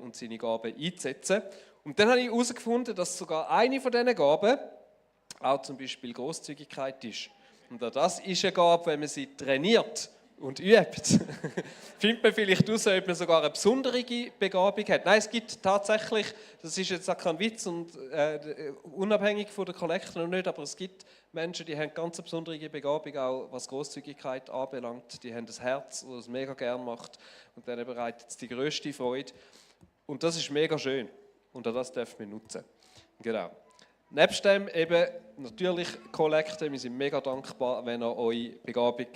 und seine Gaben einzusetzen. Und dann habe ich herausgefunden, dass sogar eine von diesen Gaben auch zum Beispiel Großzügigkeit ist. Und auch das ist eine Gabe, wenn man sie trainiert, und übt, findet man vielleicht heraus, ob man sogar eine besondere Begabung hat. Nein, es gibt tatsächlich, das ist jetzt auch kein Witz und unabhängig von der Kollekte noch nicht, aber es gibt Menschen, die haben ganz eine besondere Begabung, auch was Grosszügigkeit anbelangt. Die haben ein Herz, das es mega gern macht und denen bereitet es die grösste Freude. Und das ist mega schön und auch das dürfen wir nutzen. Genau. Nebst dem eben natürlich Kollekte, wir sind mega dankbar, wenn ihr eure Begabung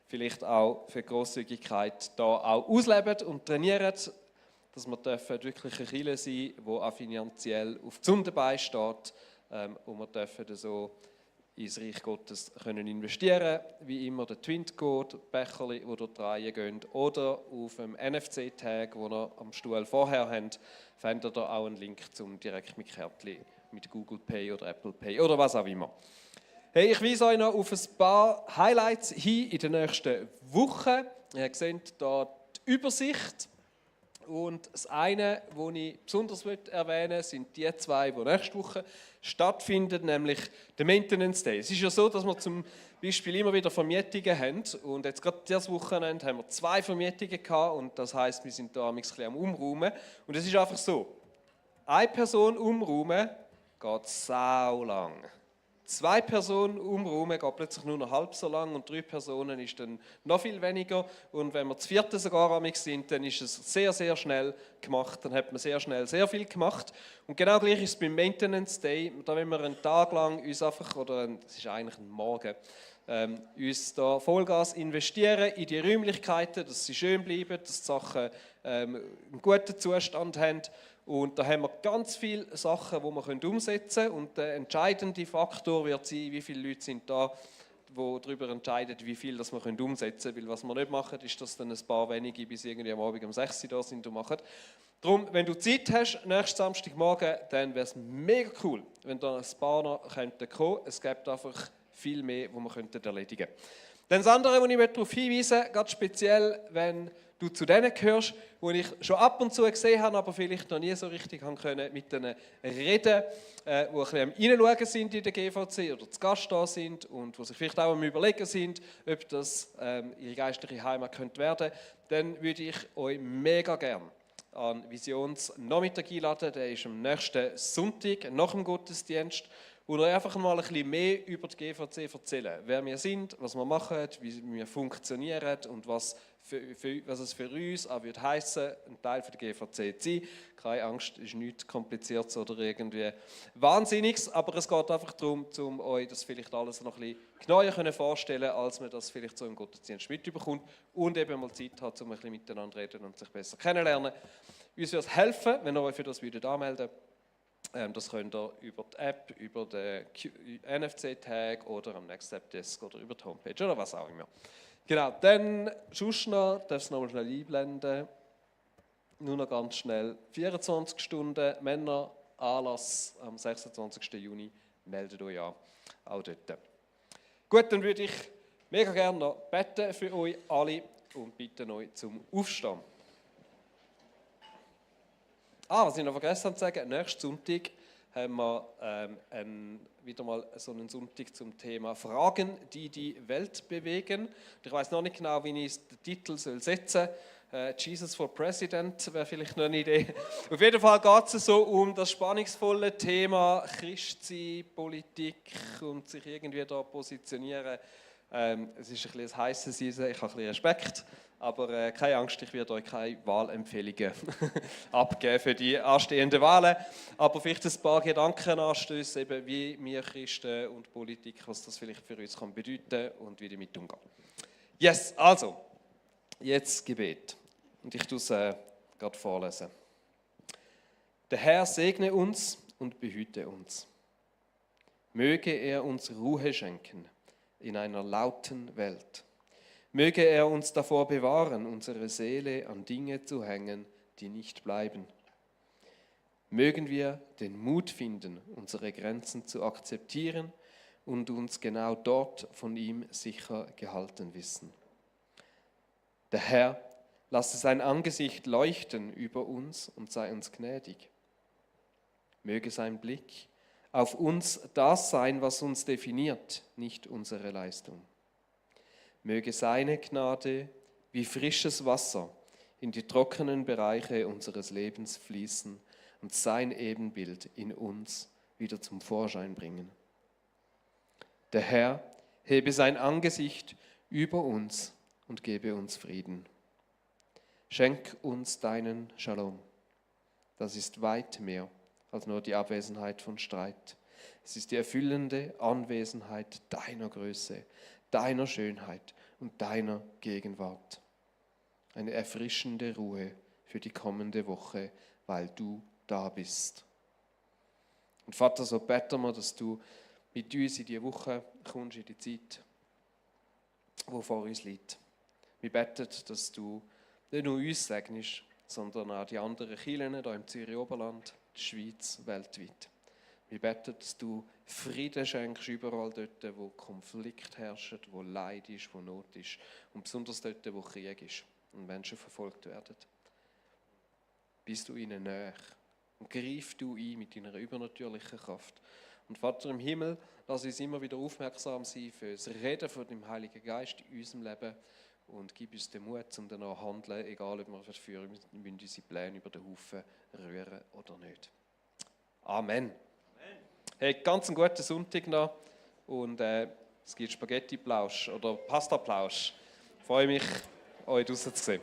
vielleicht auch für Grosszügigkeit da auch auslebt und trainiert, dass wir wirklich eine Kirche sein, die auch finanziell auf gesunden Beinen steht und wir dürfen so ins Reich Gottes können investieren, wie immer der Twint-Code, Becherli, die durch die Reihe gehen, oder auf dem NFC-Tag, den ihr am Stuhl vorher habt, findet ihr da auch einen Link zum direkt mit Kärtchen, mit Google Pay oder Apple Pay oder was auch immer. Hey, ich weise euch noch auf ein paar Highlights hin in den nächsten Wochen. Ihr seht hier die Übersicht. Und das eine, das ich besonders erwähnen möchte, sind die zwei, die nächste Woche stattfinden, nämlich der Maintenance Day. Es ist ja so, dass wir zum Beispiel immer wieder Vermietungen haben. Und jetzt gerade dieses Wochenende haben wir 2 Vermietungen gehabt. Und das heisst, wir sind da ein bisschen am Umräumen. Und es ist einfach so, eine Person umräumen geht sau lang. 2 Personen umräumen geht plötzlich nur noch halb so lang und 3 Personen ist dann noch viel weniger. Und wenn wir zu 4. sogar amig sind, dann ist es sehr, sehr schnell gemacht. Dann hat man sehr schnell sehr viel gemacht. Und genau gleich ist es beim Maintenance Day. Da wollen wir einen Tag lang uns einfach, es ist eigentlich ein Morgen, uns da Vollgas investieren in die Räumlichkeiten, dass sie schön bleiben, dass die Sachen einen guten Zustand haben. Und da haben wir ganz viele Sachen, die wir umsetzen können. Und der entscheidende Faktor wird sein, wie viele Leute sind da, die darüber entscheiden, wie viel das wir umsetzen können. Weil was wir nicht machen, ist, dass dann ein paar wenige bis irgendwie am Abend um 6 Uhr da sind und machen. Darum, wenn du Zeit hast, nächsten Samstagmorgen, dann wäre es mega cool, wenn da ein paar noch kommen könnten. Es gibt einfach viel mehr, was wir erledigen könnten. Dann das andere, wo ich darauf hinweisen möchte, ganz speziell, wenn du zu denen gehörst, die ich schon ab und zu gesehen habe, aber vielleicht noch nie so richtig haben können, mit denen reden, die ein bisschen am Reinschauen sind in der GVC oder zu Gast da sind und die sich vielleicht auch am Überlegen sind, ob das ihre geistliche Heimat könnte werden, dann würde ich euch mega gern an Visionsnachmittag einladen. Der ist am nächsten Sonntag nach dem Gottesdienst. Oder einfach mal ein bisschen mehr über die GVC erzählen. Wer wir sind, was wir machen, wie wir funktionieren und was es für uns auch wird heissen, ein Teil der GVC zu sein. Keine Angst, es ist nichts Kompliziertes oder irgendwie Wahnsinniges, aber es geht einfach darum, um euch das vielleicht alles noch ein bisschen genauer vorstellen, als man das vielleicht so im Gottesdienst mitbekommt und eben mal Zeit hat, um ein bisschen miteinander zu reden und sich besser kennenzulernen. Uns würde es helfen, wenn ihr euch für das anmelden würdet. Das könnt ihr über die App, über den NFC-Tag oder am Next Step Desk oder über die Homepage oder was auch immer. Genau, dann sonst noch, darf es noch mal schnell einblenden, nur noch ganz schnell, 24 Stunden Männeranlass am 26. Juni, meldet euch an, auch dort. Gut, dann würde ich mega gerne noch beten für euch alle und bitte euch zum Aufstehen. Was ich noch vergessen habe zu sagen, nächsten Sonntag haben wir wieder mal so einen Sonntag zum Thema Fragen, die die Welt bewegen. Ich weiß noch nicht genau, wie ich den Titel setzen soll. Jesus for President wäre vielleicht noch eine Idee. Auf jeden Fall geht es so um das spannungsvolle Thema Christsein, Politik und sich irgendwie da positionieren. Es ist ein bisschen ein heisses Season, ich habe ein bisschen Respekt. Aber keine Angst, ich werde euch keine Wahlempfehlungen abgeben für die anstehenden Wahlen. Aber vielleicht ein paar Gedankenanstöße, eben wie wir Christen und Politik, was das vielleicht für uns kann bedeuten und wie damit umgehen. Yes, also, jetzt Gebet. Und ich tue es gerade vorlesen. Der Herr segne uns und behüte uns. Möge er uns Ruhe schenken in einer lauten Welt. Möge er uns davor bewahren, unsere Seele an Dinge zu hängen, die nicht bleiben. Mögen wir den Mut finden, unsere Grenzen zu akzeptieren und uns genau dort von ihm sicher gehalten wissen. Der Herr lasse sein Angesicht leuchten über uns und sei uns gnädig. Möge sein Blick auf uns das sein, was uns definiert, nicht unsere Leistung. Möge seine Gnade wie frisches Wasser in die trockenen Bereiche unseres Lebens fließen und sein Ebenbild in uns wieder zum Vorschein bringen. Der Herr hebe sein Angesicht über uns und gebe uns Frieden. Schenk uns deinen Shalom. Das ist weit mehr als nur die Abwesenheit von Streit. Es ist die erfüllende Anwesenheit deiner Größe, deiner Schönheit und deiner Gegenwart. Eine erfrischende Ruhe für die kommende Woche, weil du da bist. Und Vater, so beten wir, dass du mit uns in diese Woche kommst, in die Zeit, die vor uns liegt. Wir beten, dass du nicht nur uns segnest, sondern auch die anderen Kirchen hier im Zürich-Oberland, die Schweiz, weltweit. Wir beten, dass du Frieden schenkst überall dort, wo Konflikt herrscht, wo Leid ist, wo Not ist und besonders dort, wo Krieg ist und Menschen verfolgt werden. Bist du ihnen näher und greif du ein mit deiner übernatürlichen Kraft. Und Vater im Himmel, lass uns immer wieder aufmerksam sein für das Reden von dem Heiligen Geist in unserem Leben und gib uns den Mut, um danach zu handeln, egal ob wir dafür unsere Pläne über den Haufen rühren oder nicht. Amen. Hey, ganz einen guten Sonntag noch und es gibt Spaghetti-Plausch oder Pasta-Plausch. Ich freue mich, euch draussen zu sehen.